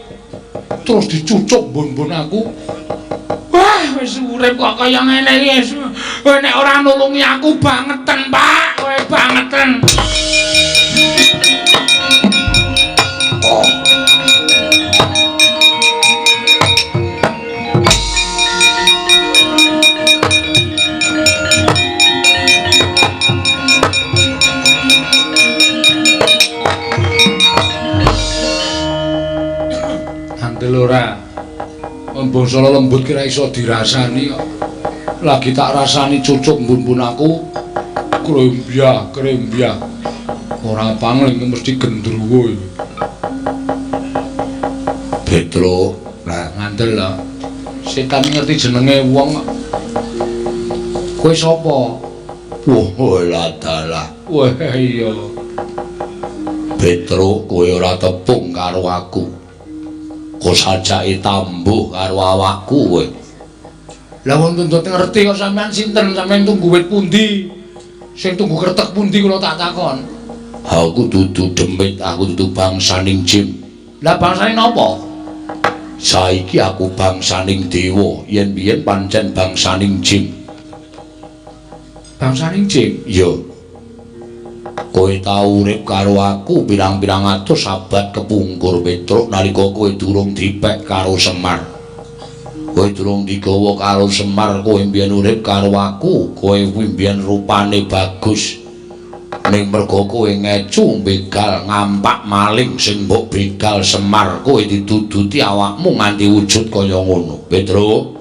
terus dicucuk mbon-mbon aku. Wah, wis urip kok kaya ngene iki wis. Kowe nek ora nulungi aku bangeten, Pak. Kowe bangeten. Oh. Andel ora. Bangsa lembut kira iso dirasani kok. Lagi tak rasani cucuk mbun-mbun aku krembyah krembyah. Ora pangling mesti gendruwo iki. Petro, lah ngandel lho. Setan ngerti jenenge wong. Kowe sapa? Wah, ladalah. Wah, iya. Petro, kowe ora tepung karo aku. Kok sajake tambuh karo awakku kowe. Lah wong tuntut ngerti kok sampean sinten, sampean tunggu wit pundi? Sing tunggu kretek pundi kula tak takon. Aku dudu demit, aku dudu bangsaning jin. Lah bangsane napa? Saiki aku bangsaning dewa, yen biyen pancen bangsaning jin. Bangsaning jin? Iya. Kowe tau urip karo aku pirang-pirang atus abad kepungkur Petruk nalika kowe durung dipek karo Semar. Kowe durung digawa karo Semar, kowe mbiyen urip karo aku, kowe kuwi mbiyen rupane bagus. Ning merga kowe ngecu begal ngampak maling sing mbok begal Semar, kowe dituduti awakmu nganti wujud kaya ngono. Petro,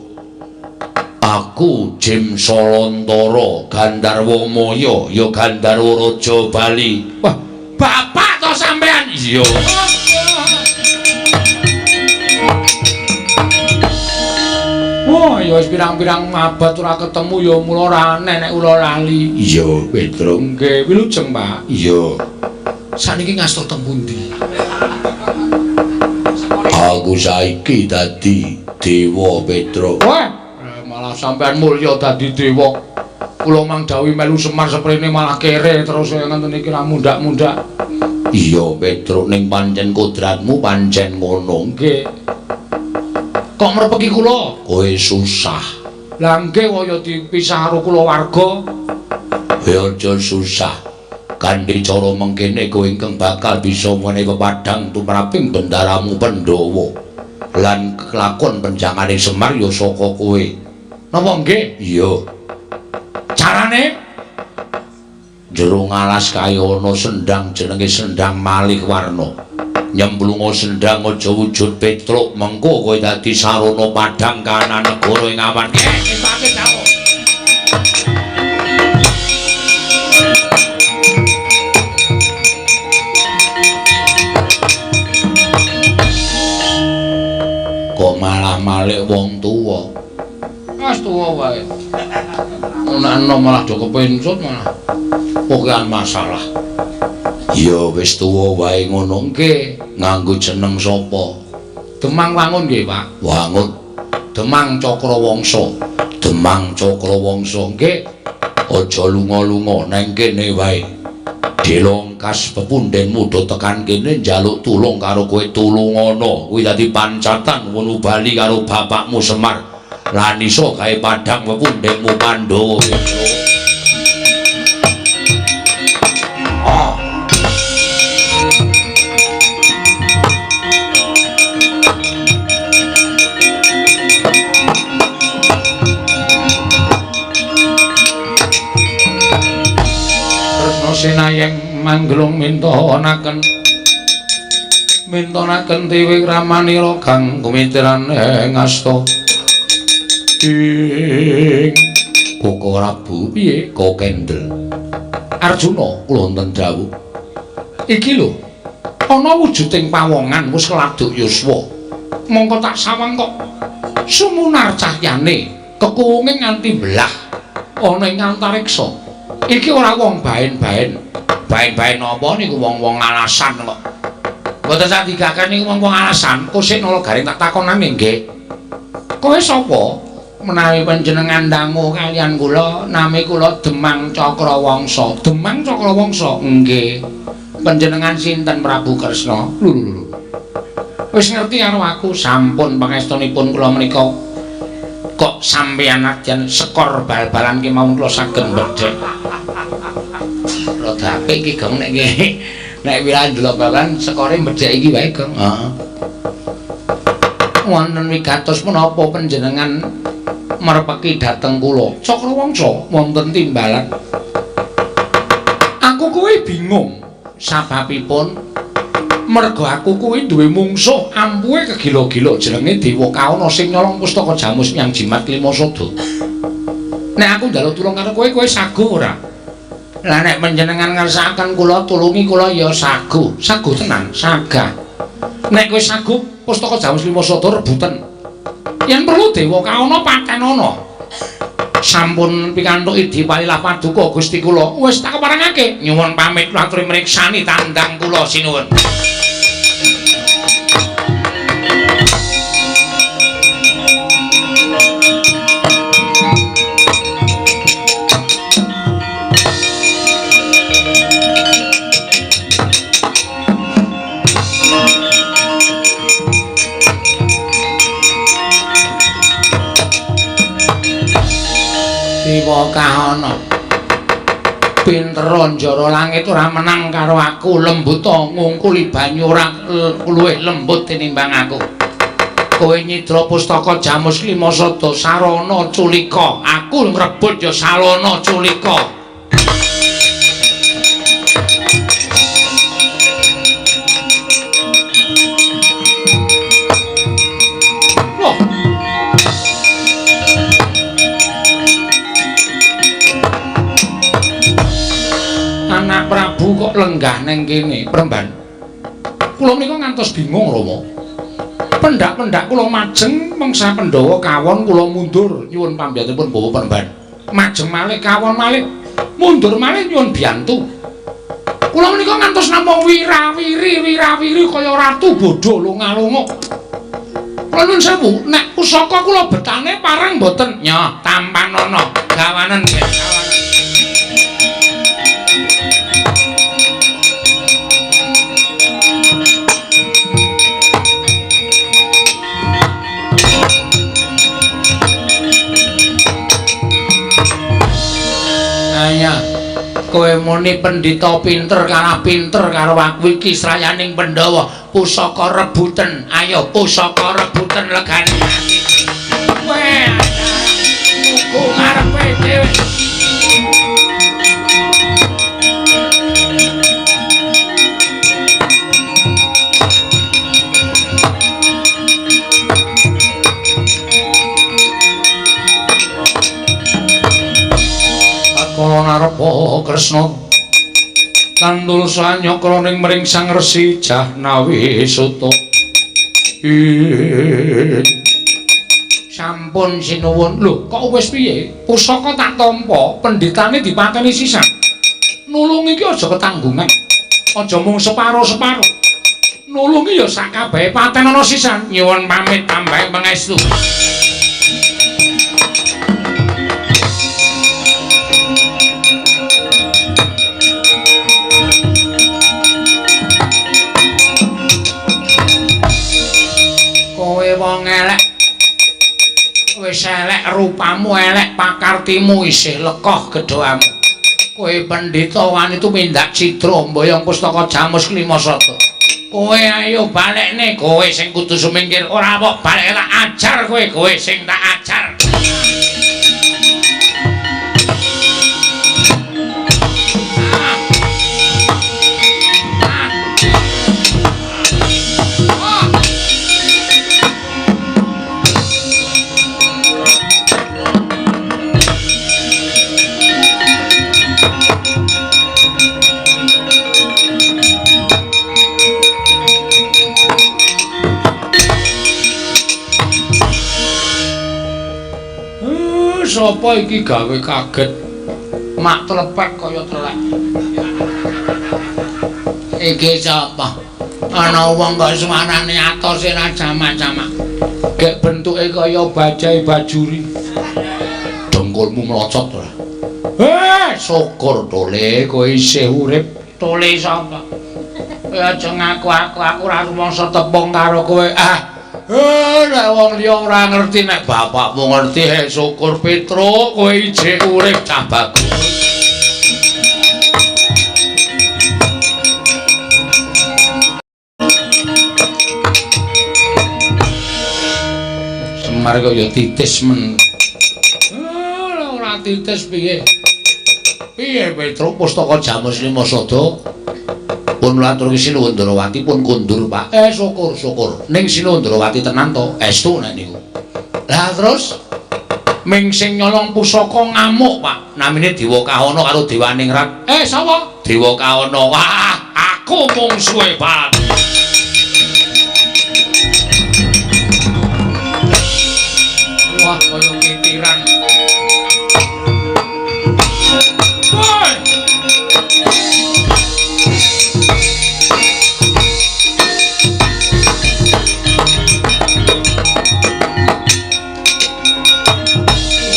aku Jim Salantara, Gandharwa Maya, ya Gandharwa Raja Bali. Wah, bapak to sampean? Iya. Wah, ya wis pirang-pirang abad ora ketemu ya mula ora aneh nek kula lali. Iya, Petro. Nggih, wilujeng, Pak. Iya. Saniki ngasta teng pundi? Aku saiki dadi dewa, Petro. Wah, malah sampean mulya dadi dewa. Kula mang dawuhi melu Semar seprene malah kere terus ngoten iki ra mundhak-mundhak. Iya, Petro, ning pancen kodratmu pancen ngono. Nggih. Kok mrepeki kula? Kowe susah. Lah nggih kaya dipisah karo kulawarga. Kowe aja susah. Kanthi cara mengkene kowe ingkang bakal bisa menehi pepadhang tumraping bendaramu Pandhawa. Lan kelakon penjangane Semar ya saka kowe. Napa nggih? Iya. Carane? Jero ngalas kaya ana sendang jenenge Sendang Malih Warna. Nyemplunga sendang aja wujud Petruk, mengko kowe dadi sarana padhang kahanan negara ing awan. Nggih, dawuh. Kok malah malik wong tuwa? Wis tuwa wae. Nek enom malah do kepencut malah pokokan masalah. Ya wis tuwa wae ngono. Nggih. Nganggo jeneng sapa? Demang Wangun nggih, Pak. Wangun. Demang Cakrawangsa. Demang Cakrawangsa. Nggih. Aja lunga-lunga nang kene wae. Dilongkas pepundhenmu do tekan kene njaluk tulung karo kowe, tulungana. Kuwi dadi pancatan ngono bali karo bapakmu Semar. Lan iso gawe padhang pepundhenmu Pandhawa. Ah. Sinayeng manggelung mintonaken mintonaken tiwi ramanira kang kumitiran ing asta ing Koko Prabu piye kok kendel Arjuna kula wonten dawuh iki lho ana wujuding pawongan wis keladuk yuswa mongko tak sawang kok sumunar cahyane kekuwunge nganti belah ana ing antariksa. Iki ora wong baen-baen. Baen-baen apa niku wong-wong alasan kok. Mboten sak digaken niku wong-wong alasan. Kusik nala garing tak takonane nggih. Kowe sapa? Menawi panjenengan dangu kalian kula, nami kula Demang Cakrawangsa. Demang Cakrawangsa? Nggih. Panjenengan sinten Prabu Kresna? Lho lho lho. Wis ngerti karo aku, sampun pangestunipun kula menika. Kok sampeyan nadyan skor bal-balan kemawon kula saged bedhek. Rada apik iki, Gong, nek iki. Nek wilahan delok bal-balan skore bedhek iki wae, Gong. Heeh. Wonten wigatos menapa panjenengan merpeki dhateng kula? Cakrawangsa wonten timbalan. Aku kuwi bingung sababipun merga aku kuwi duwe mungsuh ampuhe kegila-gila jenenge Dewa Kawana sing nyolong pustaka Jamus nyang Jimat Klimasada. Nek aku njaluk tulung karo kowe, kowe sagu ora? Lah nek panjenengan ngersakaken kula tulungi kula ya sagu. Sagu tenan, sagah. Nek kowe sagu pustaka Jamus Klimasada rebutan. Yen perlu Dewa Kawana patenana. Sampun pikantuk idi palilah paduka Gusti kula. Wis tak keparengake. Nyuwun pamit aturi mriksani tandang kula sinuwun. Dewa Kahana pinter njara langit ora menang karo aku, lembuta ngungkuli banyu ora luwih lembut tinimbang aku. Kowe nyidra pustaka Jamus Klimasada sarana culika. Aku ngrebut ya salana culika. Loh. Anak Prabu kok lenggah neng kene, Premban. Kula menika ngantos bingung, Rama. Pendak-pendak kula majeng mangsa Pandhawa kawon kula mundur nyuwun pambiyantunipun Bawa Premban. Majeng malih kawon malih mundur malih nyuwun biyantu. Kula menika ngantos namung wirawiri wirawiri kaya ratu bodho lunga-lunga. Kula nuwun sewu, nek pusaka kula betane pareng mboten? Nyoh, tampanono, gawanen nggih, gawanen. Aya, kowe muni pendhita pinter kalah pinter karo aku iki srayaning Pandhawa. Pusaka rebuten, ayo pusaka rebuten legane ati. Kowe muku ngarepe dhewe. Kala narepa Kresna tandul sanyakra ning mring Sang Resi Jahnawi Suta. Sampun sinuwun. Lho, kok wis piye? Pusaka tak tampa, pendhitane dipateni sisan. Nulungi iki aja ketanggungan. Aja mung separo-separo. Nulungi ya sak kabehe paten ana sisan. Nyuwun pamit tambahing pangestu. Kowe wong elek, wis elek rupamu, elek pakartimu, isih lekoh gedhoamu. Kowe pendhita wani tumindak cidra mboyong pustaka Jamus Klimasada. Kowe ayo balekne, kowe sing kudu sumingkir. Ora kok balek tak ajar kowe, kowe sing tak ajar. Sapa iki gawe kaget? Mak tlepek kaya telek. Iki sapa? Ana wong kok suarane atos ora jamak-jamak. Gek bentuke kaya bajai bajuri. Dengkulmu mlocot ora? Syukur tole kowe isih urip. Tole sapa? Kowe aja ngaku aku ora rumangsa tepung karo kowe. Ah. Nek wong liya ora ngerti, nek bapakmu ngerti, syukur Petruk kowe isih urip cah bagus. Semar kaya titis men. Ora titis piye? Piye Petruk pustaka Jamus Limasada? Pun latur Sinuwun Ndrawati pun kundur, Pak. Syukur syukur. Ning Sinuwun Ndrawati tenan to? Estu nek niku. Lah terus ming sing nyolong pusaka ngamuk, Pak. Namine Dewa Kahana karo Dewaningrat. Sapa? Dewa Kahana. Wah, aku mungsuhe, Pak. Wah, kaya kitiran. Woi.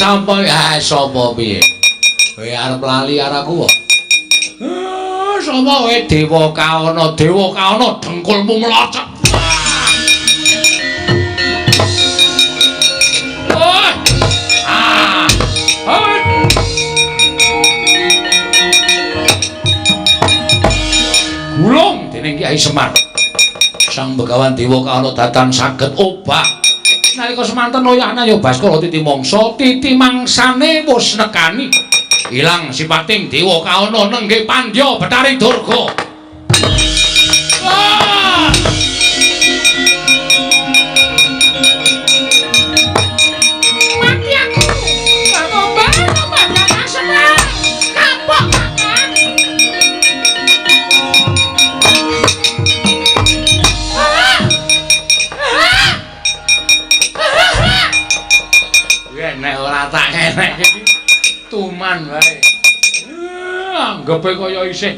Sampai sapa piye? Kowe arep lali karo aku kok. Sapa kowe Dewa Kahana? Dewa Kahana dengkulmu mlocot. Gulung dening Kyai Semar. Sang Begawan Dewa Kahana datan saged obah. Nalika semanten oyahna ya Baskara titi mangsa, titi mangsane wis nekani. Ilang sipating dewa kaana nenggih Pandya Bathari Durga. Wah! Mati aku. Tobat, tobat, Kakang Semar. Kapok, Kakang. Ah! Ah! Ah! Nek ora tak enek iki tuman wae. Anggepe kaya isih.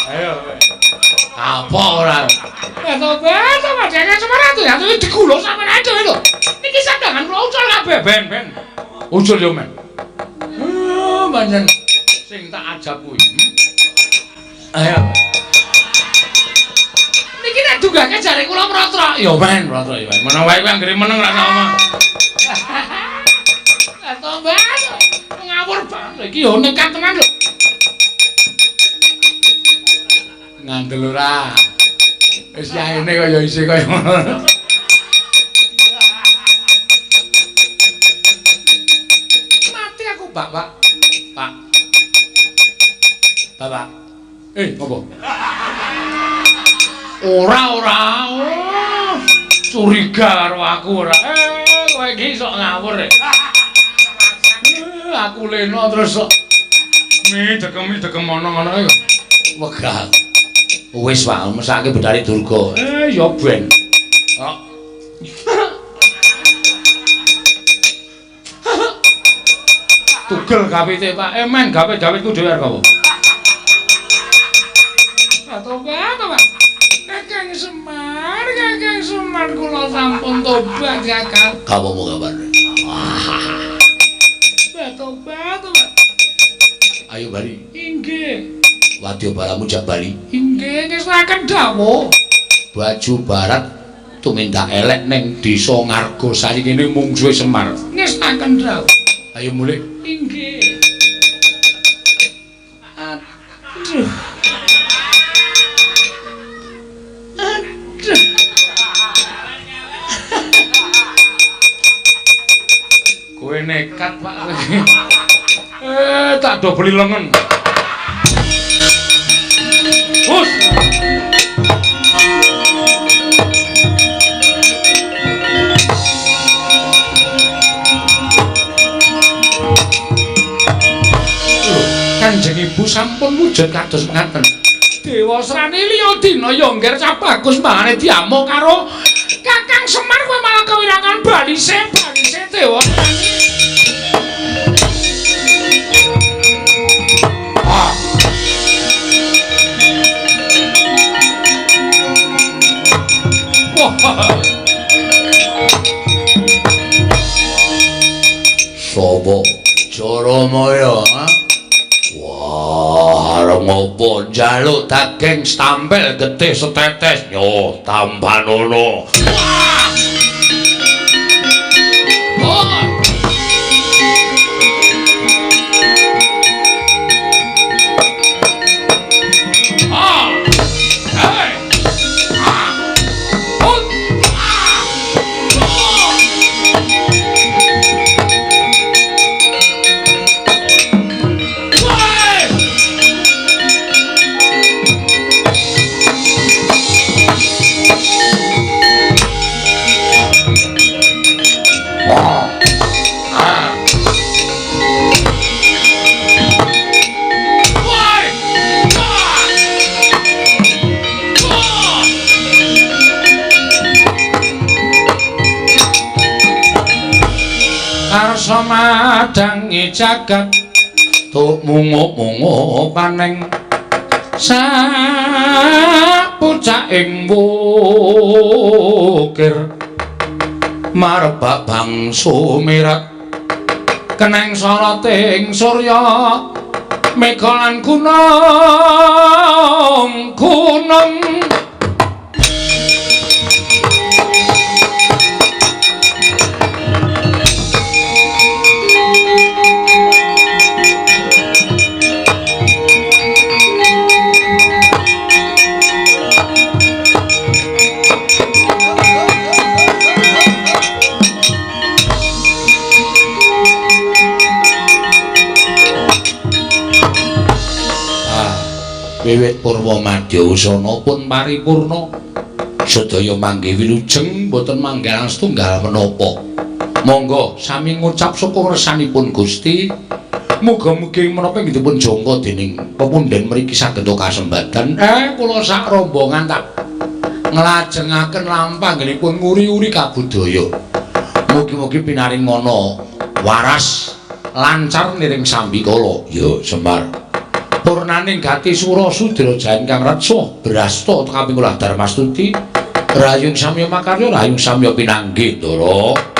Ayo. Apa ora? Tobat, tobat, Kakang Semar atuh ya digulung sampeyan ae dhewe lho. Niki sandangan kula ucul kabeh ben. Ucul yo men. Pancen sing tak ajab kuwi. Ayo. Niki nek dunggake jare kula mrotrok. Ya men, mrotrok ya men. Meneng wae kowe anggere meneng ra sama. Tobat, ngawur banget iki yo nekat tenan lho. Ngandel ora. Wis yaene kaya isih kaya ngono. Mati aku, Pak, Pak. Pak. Bapak. Ngopo? Ora, ora. Oh, curiga karo aku ora. Kowe iki sok ngawur. Aku leno terus sok mi dekem ana ngono iki. Wegah. Wis wae mesake Bathari Durga. Ya ben. Kok. Tugel gawite, Pak. Men gawe dawetku dhewe arep apa? Tobat, tobat. Kakang Semar, Kakang Semar kula sampun tobat, Kakang. Kapopo kabar? Tobat, tobat. Ayo bali. Inggih. Wadya balamu jak bali. Inggih, ngestoaken dawuh. Baju barat tumindak elek ning desa Ngargosari kene mungsuhe Semar. Ngestoaken dawuh. Ayo mulih. Inggih. Aduh. Aduh. Kowe nekat, Pak. Tak dobeli lengen. Hus. Kanjeng Ibu sampun wujud kados ngaten. Dewasrani liya dina ya ngger cah bagus mbahane diamuk karo Kakang Semar kowe malah kewirangan balise balise Dewasrani. Ah. Wah. Sopo? Jaramaya, ha? Wah, arep ngopo njaluk daging stampel getih setetes. Yo, tambanono. Wah. Oh. Ah. Hey. Ah. Oh. Ah. Oh. Woi. Woi. Ah. Oh. Karsa madangi jagat tuk mungup-mungup paneng sapucaking wukir marbak bangsu mirat keneng soroting surya mega lan gunung gunung. Wiwit purwa madya usana pun paripurna. Sedaya manggih wilujeng boten manggalang setunggal menapa. Monggo sami ngucap syukur resanipun Gusti. Muga-mugi menapa inggih dipun jangka dening pepundhen mriki saged kasembadan. Kula sak rombongan tak nglajengaken lampah anggenipun nguri-uri kabudaya. Mugi-mugi pinaring ana waras lancar niring sambikala. Ya, Semar. Purnaning gati sura sudra jayan kang reksa brasta kaping kula Darmastuti. Rahayung samya makarya, rahayung samya pinanggih, Ndara.